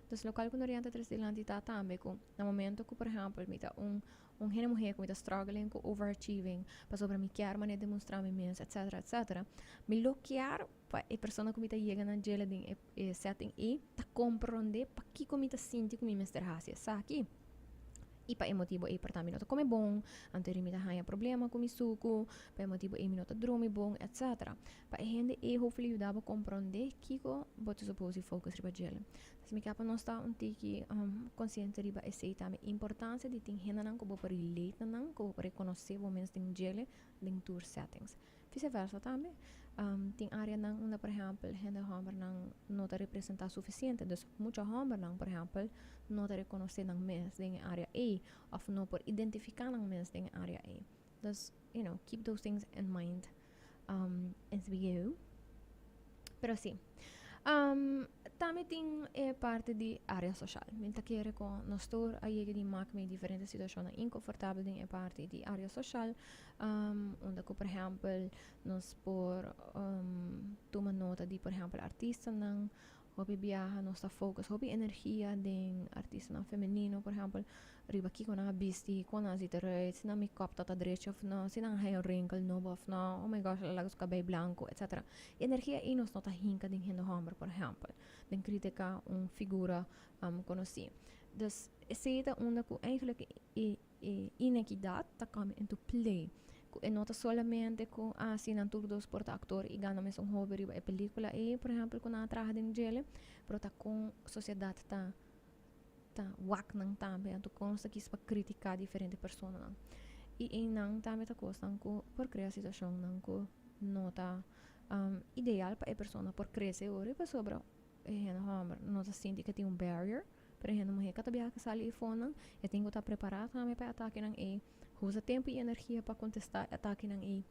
Dus locual cu Norian ta trece dilanti ta tambe cu na momento cu, por ehempel, mi ta un hende muher cu mi ta struggling cu overachieving, pasobra mi kier manera demostra mi mes, etc., etc. Mi lo kier pa e persona cu mi ta yega na djele den e setting ey ta comprende pakico mi ta sinti cu mi mester haci esaki. Y pa e motibo ey por ta mi no ta come bon, anto mi ta haya problema cu mi sucu, pa e motibo ey mi no ta drumi bon, etc. Pa e hende ey hopefully yuda bo comprende kico bo ta suppose focus riba djele. Dus mi kier pa nos ta un tiki consciente riba esey tambe. Importancia di tin hendenan cu bo por relate na nan, cu bo por reconoce bo mes den djele den tur settings. Viceversa tambe. Tin areanan unda, por ehempel, hende hombernan no ta representa suficiente. Dus mucho hombernan, por ehempel, no ta reconoce nan mes den area ey of no por identifica nan mes den area ey. Dus, keep those things in mind as we go. Pero si. Tambe tin e parti di area social. Mi ta kere cu nos tur a yega di maak mee diferente situacion incomfortabel den e parti di area social. Unda cu, por ehempel, nos por tuma nota di, por ehempel, artistanan hopi biaha nos ta focus hopi energia den artistanan femenino, por ehempel, riba kico nan a bisti, con nan a ziet eruit, si nan make-up ta drechi of no, si nan haya un wrinkle nobo of no, oh my gosh, laga su cabey blanco, etc. Energia ey nos no ta hinca den hende homber, por ehempel, den critica un figura conoci. Dus esey ta unda cu eigenlijk e inequidad ta come into play. Cu e no ta solamente cu, ah, si nan tur dos por ta actor y gana mes un hopi riba e pelicula ey, por ehempel, cu nan a traha den djele, pero ta con sociedad ta wak nan tambe, anto con nos ta kies pa critica diferente personanan. Y einan tambe ta cosnan cu por crea situacionnan cu no ta ideal pa e persona por crece ora pasobra e hende homber no ta sinti cu tin un barrier, pero e hende muher cada biaha cu sali eifonan e tin cu ta prepara tambe pa e atakenan ey, usa tempo y energia pa contesta e atakenan ey,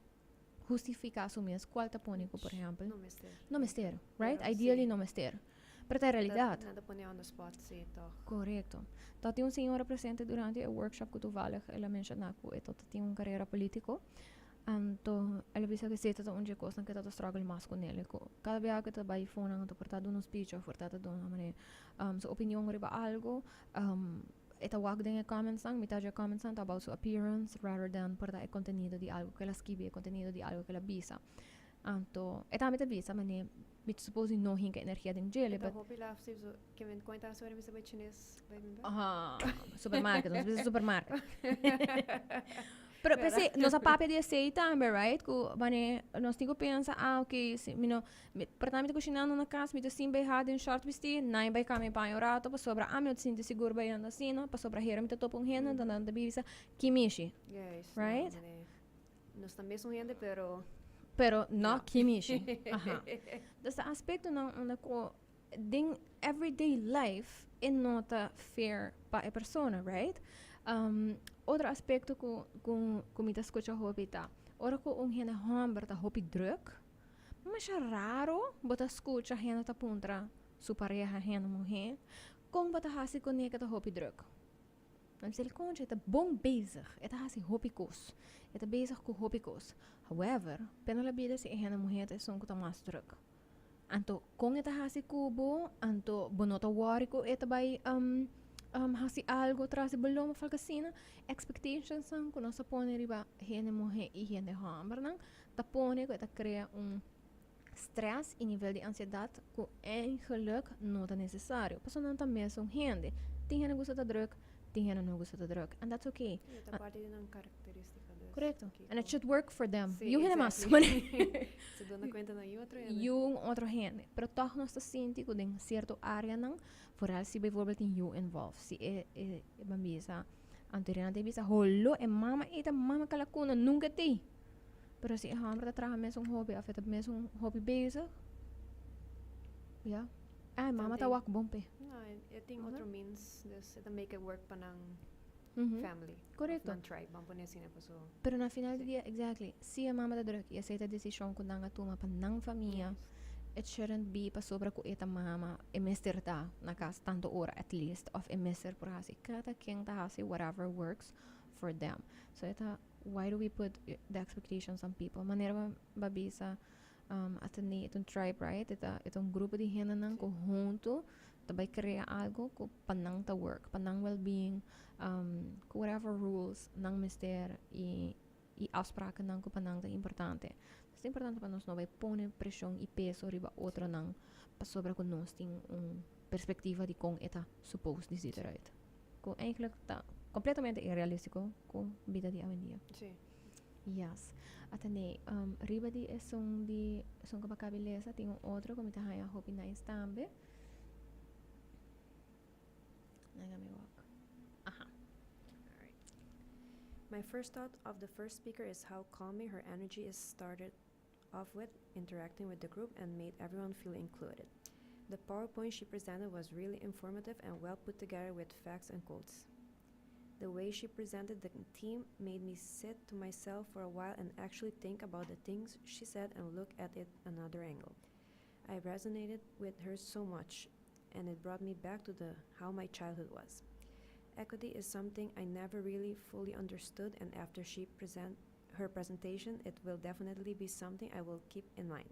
hustifica su mes, cual ta pone cu, por ehempel, No mester. No mester, right? Pero, Ideally si. No mester. Pero ta realidad. Nan ta pone on the spot, si, toch. Correcto. Tabatin un señora presente durante e workshop cu toevallig el a menciona cu e tabatin un carera politico. Anto, el a bisa cu esey ta un di e cosnan cu e ta struggle mas cu nele. Cu cada biaha cu e ta bay fonan, anto por ta duna un speech of por ta duna manera su opinion riba algo, e ta wak den e comments nan, mitad di e comments nan ta about su appearance rather than por ta e contenido di algo cu el a skibi, e contenido di algo cu el a bisa. Anto, e tambe ta bisa, mane, mi ta suppose no hinca energia den djele, Ta but hopi laf, si, so, ke men cuenta sobre mi sa bay Chines, bay mi ba? Aha, supermarket, nos bisa supermarket. Pero p'esei, nos a papia di esei tambe, right? Cu, mane, nos tin cu pensa, ah, ok, si, mi no, mi, por ta mi ta cushinando na cas, mi ta sin bay ha den short bisti, nai bay cambia paña un rato, pasobra ami no ta sinti sigur bay anda asina, pasobra hera mi ta topa un hende, dan ta bisa, ki mishi. Juist, Right? no, mane, nos ta mes un hende, pero Pero no kimishi. Aha. Dus e aspectonan unda cu den everyday life e no ta fair pa e persona, right? Otro aspecto cu mi ta scucha hopi ta, ora cu un hende homber ta hopi druk, masha raro bo ta scucha hende ta puntra su pareha hende muhe, con bo ta haci cu ne cu ta hopi druk? Nan bisa, concha, e ta bon bezig, e ta haci hopi cos, e ta bezig cu hopi cos. However, pena la bida si e hende muhe ta esun cu ta mas druk. Anto, con e ta haci cu bo? Anto, bo no ta worry cu e ta bay haci algo tras di bo lomba of algo asina? Expectations nan cu nos ta pone riba hende muhe y hende hombernan ta pone cu e ta crea un stress y nivel di ansiedad cu eigenlijk no ta necesario. Pasobra nan ta mesun hende. Tin hende gusta ta druk, tin hende no gusta ta druk. And that's okay. E ta parti di nan caracteristica dus. Correcto. Kiko. And it should work for them. Sí, Yu hende mas. Exactly. Se duna cuenta na yu otro hende. Yu un otro hende. Pero toch nos ta sinti cu den cierto areanan, vooral si bijvoorbeeld tin yu involved. Si e ban bisa, anto Irena ta bisa, holo, e mama ei ta mama kalakuna, nunca t'ei. Pero si e homber ta traha mesun hopi of e ta mesun hopi bezig, ja. Ah, e mama ta wak bon p'e. No, e tin otro means, dus e ta make it work pa nan family. Correcto. Of nan tribe, ban pone asina paso. Pero na final di dia, exactly, si e mama ta druk y esey ta decision cu nan a tuma pa nan famia, it shouldn't be pasobra cu e ta mama, e mester ta na cas tanto ora at least, of e mester por haci. Cada ken ta haci whatever works for them. So e ta, why do we put the expectations on people? Manera bo a bisa, atende, e ta un tribe, right? E ta un grupo di hendenan cu hunto ta bay crea algo cu pa nan ta work, pa nan well-being, cu whatever rules nan mester y afsprakennan cu pa nan ta importante. Ta importante pa nos no bay pone presion y peso riba otronan pasobra cu nos tin un perspectiva di con e ta supposed di ziet eruit. Cu eigenlijk ta completamente irrealistico cu bida di awendia. Yes. Atende, riba di esun di esun cu bo a caba di lesa, tin un otro cu mi ta haya hopi nice tambe. Laga mi wak. Aha. Alright. My first thought of the first speaker is how calming her energy is started off with interacting with the group and made everyone feel included. The PowerPoint she presented was really informative and well put together with facts and quotes. The way she presented the theme made me sit to myself for a while and actually think about the things she said and look at it another angle. I resonated with her so much, and it brought me back to the how my childhood was. Equity is something I never really fully understood, and after she present her presentation, it will definitely be something I will keep in mind.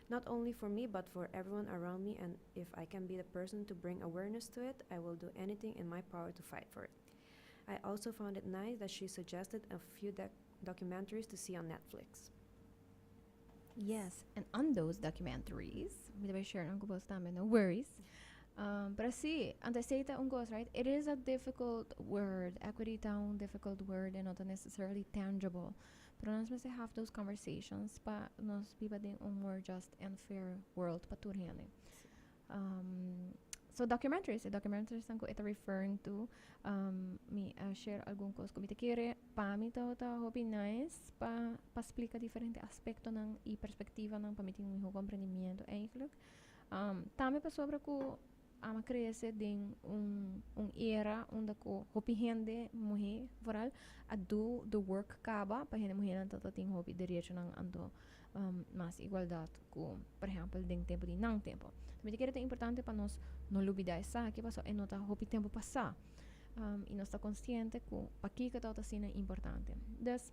Not only for me, but for everyone around me, and if I can be the person to bring awareness to it, I will do anything in my power to fight for it. I also found it nice that she suggested a few documentaries to see on Netflix. Yes, and on those documentaries, mi ta bay share nan cu bo tambe, no worries. Pero si, anto esey ta un cos, right? It is a difficult word. Equity ta un difficult word and not necessarily tangible. Pero nos mester have those conversations pa nos biba den un more just and fair world pa tur hende. So documentaries, e documentaries nan cu e ta referring to, mi a share algun cos cu mi ta kere, pa mi ta hopi nice pa splica diferente aspectonan y perspectivanan pa mi tin un miho comprendimiento eigenlijk. Tambe pasobra cu ami a crece den un era unda cu hopi hende muhe vooral a do the work caba pa hende muhenan ta tin hopi derechonan, anto mas igualdad cu, por ehempel, den tempo di nan tempo. Mi ta kere ta importante pa nos no lubida esaki, pasobra e no ta hopi tempo pasa. Y nos ta consciente cu pakico ta asina importante. Dus,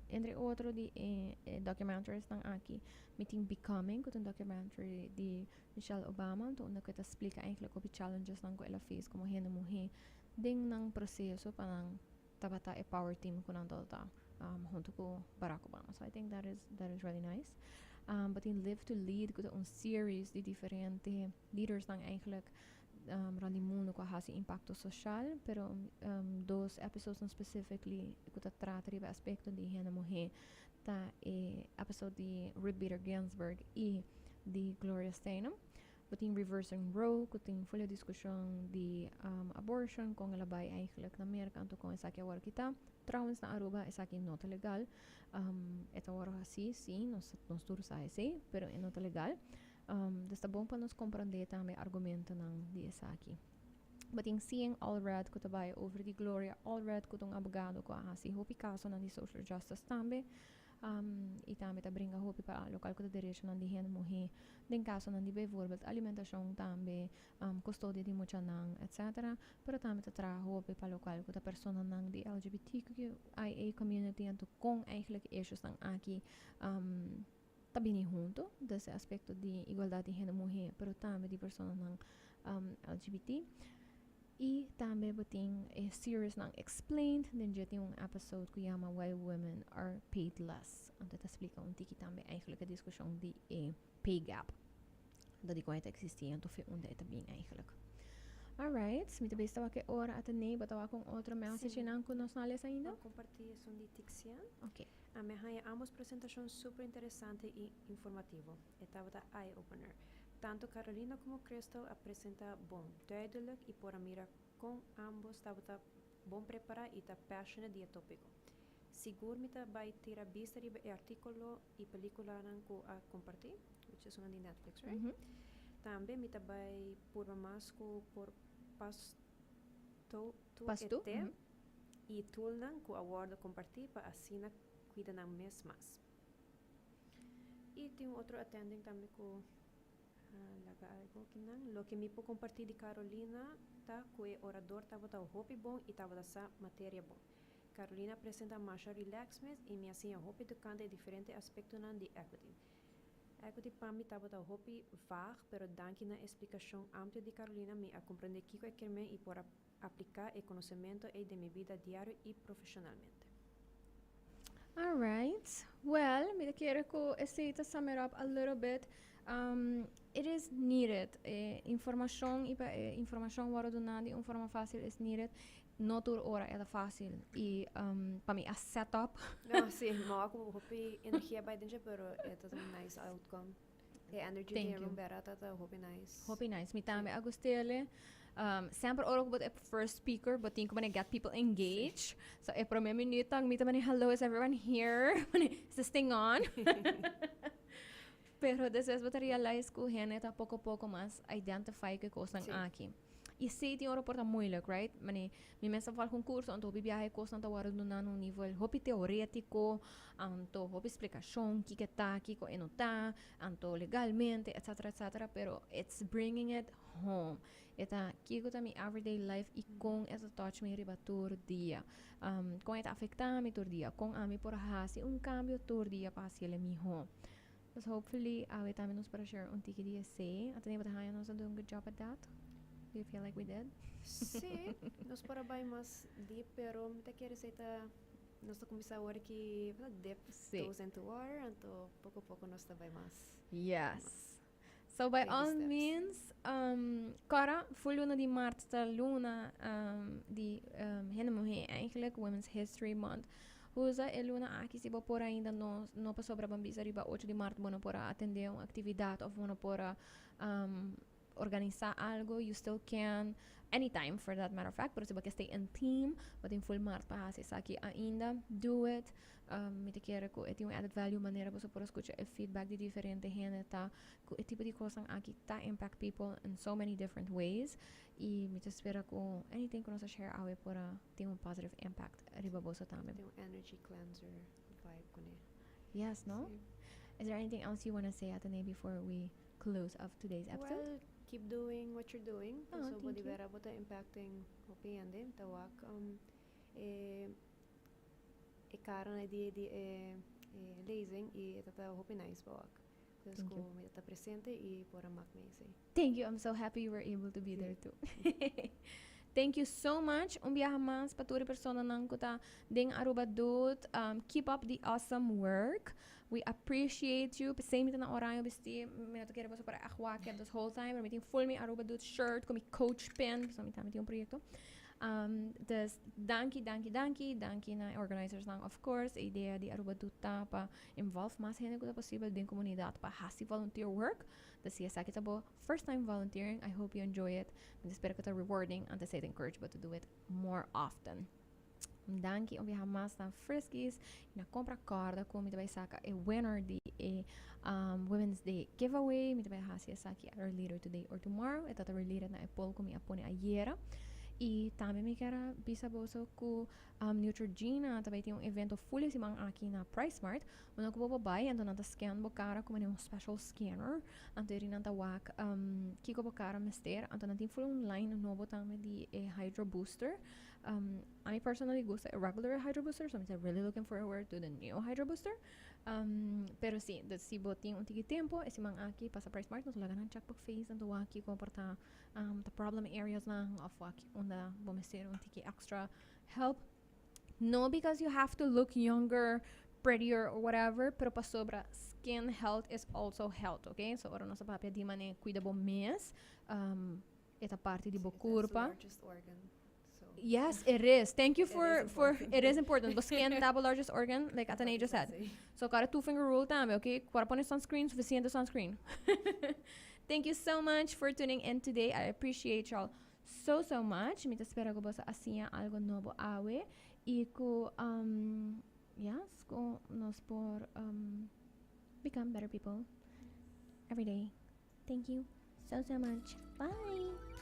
entre otro di e documentaries nan aki, mi tin Becoming, cu ta un documentary di Michelle Obama, anto unda cu e ta splica eigenlijk hopi challenges nan cu el a face como hende muhe den nan proceso pa nan tabata e power team cu nan tabata hunto cu Barack Obama. So I think that is really nice. But in Live to Lead, cu ta un series di diferente leaders nan eigenlijk rond di mundo cu a haci impacto social, pero dos episodes nan specifically cu ta trata riba aspecto di hende muhe ta e episode di Ruth Bader Ginsburg y di Gloria Steinem. Bo tin Reversing Roe, ku tin full diskushon di abortion, kon el a bai eigenlijk na Merka, anto kon esaki a wòrdu kitá. Trouwens, na Aruba esaki no ta legal. E ta wòrdu hasí, sí, nos tur sa esei, pero e no ta legal. Dus ta bon pa nos komprondé tambe argumentonan di esaki. Bo tin Seeing Allred, ku ta bai over di Gloria Allred, ku ta un abogado ku a hasi hopi kasonan di social justice tambe. I tambe ta bringa hopi pa lokual ku ta derechonan di hende muhé den kasonan di bijvoorbeeld alimentashon tambe, kustodia di muchanan, etcetera. Pero tambe ta traha hopi pa lokual ku ta personanan di LGBTQIA community, anto kon eigenlijk e issuesnan aki ta bini hunto, dus e aspecto di igualdad di hende muhé pero tambe di personanan LGBT. I tambe bo tin e seriesnan Explained, den dje tin un episode ku yama Why Women Are Paid Less. Anto e ta splika un tiki tambe eigenlijk e diskushon di e pay gap. Anto dikon e ta eksistí, anto fe unda e ta bin eigenlijk. Alright, mi ta bisa wak e ora a tene, bo ta wak un otro messagenan ku nos no a lesa ainda? Bo kompartí esun di Tixian? Ok. Ami a haña ambos presentashon super interesante i informativo. E tabata eye-opener. Tanto Carolina como Crystal a presenta bon, duidelijk y por a mira con ambos tabata bon prepara y ta passionate di e topico. Sigur mi ta bay tira bista riba e articulo y peliculanan cu a comparti, which is una di Netflix, right? Tambe mi ta bay purba mas cu por pas to tu Pas e tu? te y toolnan cu a wordo comparti pa asina cuida nan mes mas. Y tin un otro attending tambe cu a laga algo akinan. Loke mi por comparti di Carolina ta cu e orador tabata hopi bon y tabata sa materia bon. Carolina a presenta masha relax mes y mi a siña hopi tocante e diferente aspectonan di equity. Equity pa mi tabata hopi vaag, pero danki na e splicacion amplio di Carolina mi a comprende kico e kermen y por a aplica e conocemento ey den mi bida diario y profesionalmente. Alright. Well, mi ta kere cu esey ta sum it up a little bit. It is needed. E informacion y pa e informacion worde duna di un forma facil is needed. No tur ora e ta facil. Y pa mi a set up. No, si, mi a wak hopi energia bay den dje, pero e ta un nice outcome. E energy Thank den you. room bera ta ta hopi nice. Hopi nice. Mi tambe a gustele. Semper ora ku bo ta e first speaker, bo tin ku mane get people engaged. So e prome minuut mi ta mane, "Hello, is everyone here? Is this thing on?" Pero despues bo ta realize ku hende ta poko poko mas identify ku e kosnan aki. I sí tin ora por ta moeilijk, right? Mane, mi mes a volg un curso, anto hopi biaha e kosnan ta wòrdu duna na un nivel hopi teorétiko, anto hopi splikashon kiko e ta, kiko e no ta, anto legalmente, etcetera, etcetera, pero it's bringing it home. E ta kiko ta mi everyday life i kon e ta touch mi riba tur dia. Kon e ta afektá mi tur dia, kon ami por hasi un kambio tur dia pa hasiel e mihó. Dus hopefully awe tambe nos por a share un tiki di esei. Anto bo ta haña nos a do un good job at that? Do you feel like we did? Sí, nos por a bai mas deep, pero mi ta kere esei ta nos ta kuminsá awor aki dip toes into water, anto poko poko nos ta bai mas. Yes. So by Baby all steps. means, Cora, full luna di maart ta luna di hende muhé eigenlijk, Women's History Month. Usa e luna aki si bo por ainda, no pasobra ban bisa riba 8 di maart bo no por a atendé un actividad of bo no por a organisa algo, you still can anytime for that matter of fact, pero si bo ke stay in theme, bo tin full maart pa hasi esaki ainda, do it. Mi ta kere ku e tin un added value manera boso por a skucha e feedback di diferente hende ta ku e tipo di kosnan aki ta impact people in so many different ways i mi ta spera ku anything ku nos a share awe por a tin un positive impact riba boso tambe. Tin un energy cleanser vibe kuné. Yes, no? Sí. Is there anything else you wanna say, Atene, before we close off today's episode? Well, keep doing what you're doing. Oh, Paso bo thank di you. bera bo ta impacting hopi hende. Ta wak e e cara di e lezing y e ta hopi nice pa wak. Dus Thank ku you. mi ta presente y por a mak mi esei. Thank you. I'm so happy you were able to be there too. Thank you so much. Un biaha mas pa tur e personanan ku ta den Aruba Doet. Keep up the awesome work. We appreciate you. P'esei mi ta na oranje bisti. Mi no ta kere boso por echt wak this whole time. Pero mi tin full mi Aruba Doet shirt ku mi coach pin. So mi tambe tin un proyecto. Dus danki, danki, danki, danki na organizers nan, of course. E idea di Aruba Doet ta pa involve mas hende cu ta posibel den comunidad pa haci volunteer work. Dus si esaki ta bo first time volunteering, I hope you enjoy it. Mi ta spera cu ta rewarding and ta encourage bo to do it more often. Danki un biaha mas na Friskies y na Compra. Corda cu mi ta bay saca e winner di e Women's Day giveaway. Mi ta bay haci esaki either later today or tomorrow. E ta related na e poll cu mi a pone ayera. Y tambe mi kier bisa boso cu Neutrogena tambe tin un evento full siman aki na Price Mart. Unda cu bo bay, anto nan ta scan bo cara cu un special scanner. Anto ey nan ta wak kico bo cara mester. Anto nan tin full un line nobo tambe di e Hydro Booster. I personally gusta e regular Hydro Booster, so I'm really looking forward to the new Hydro Booster. Pero si, si bo tin un tiki tempo, e siman aki pasa Price Mart, nos laga nan check bo face, anto wak con por ta the problem areas nan, of wak unda bo mester un tiki extra help. No because you have to look younger, prettier or whatever, pero pasobra skin health is also health, okay? So ora nos papia di mane cuida bo mes, e ta parti di bo That's the curpa. Largest organ. So Yes, it is. Thank you It for is for important. It is important. Bo skin ta bo largest organ, like Atane just said. So got a two finger rule tambe, okay? Corda pone sunscreen, suficiente sunscreen. Thank you so much for tuning in today. I appreciate y'all so so much. Mi ta spera cu boso a siña algo nobo awe y cu yes, cu nos por become better people every day. Thank you so so much. Bye.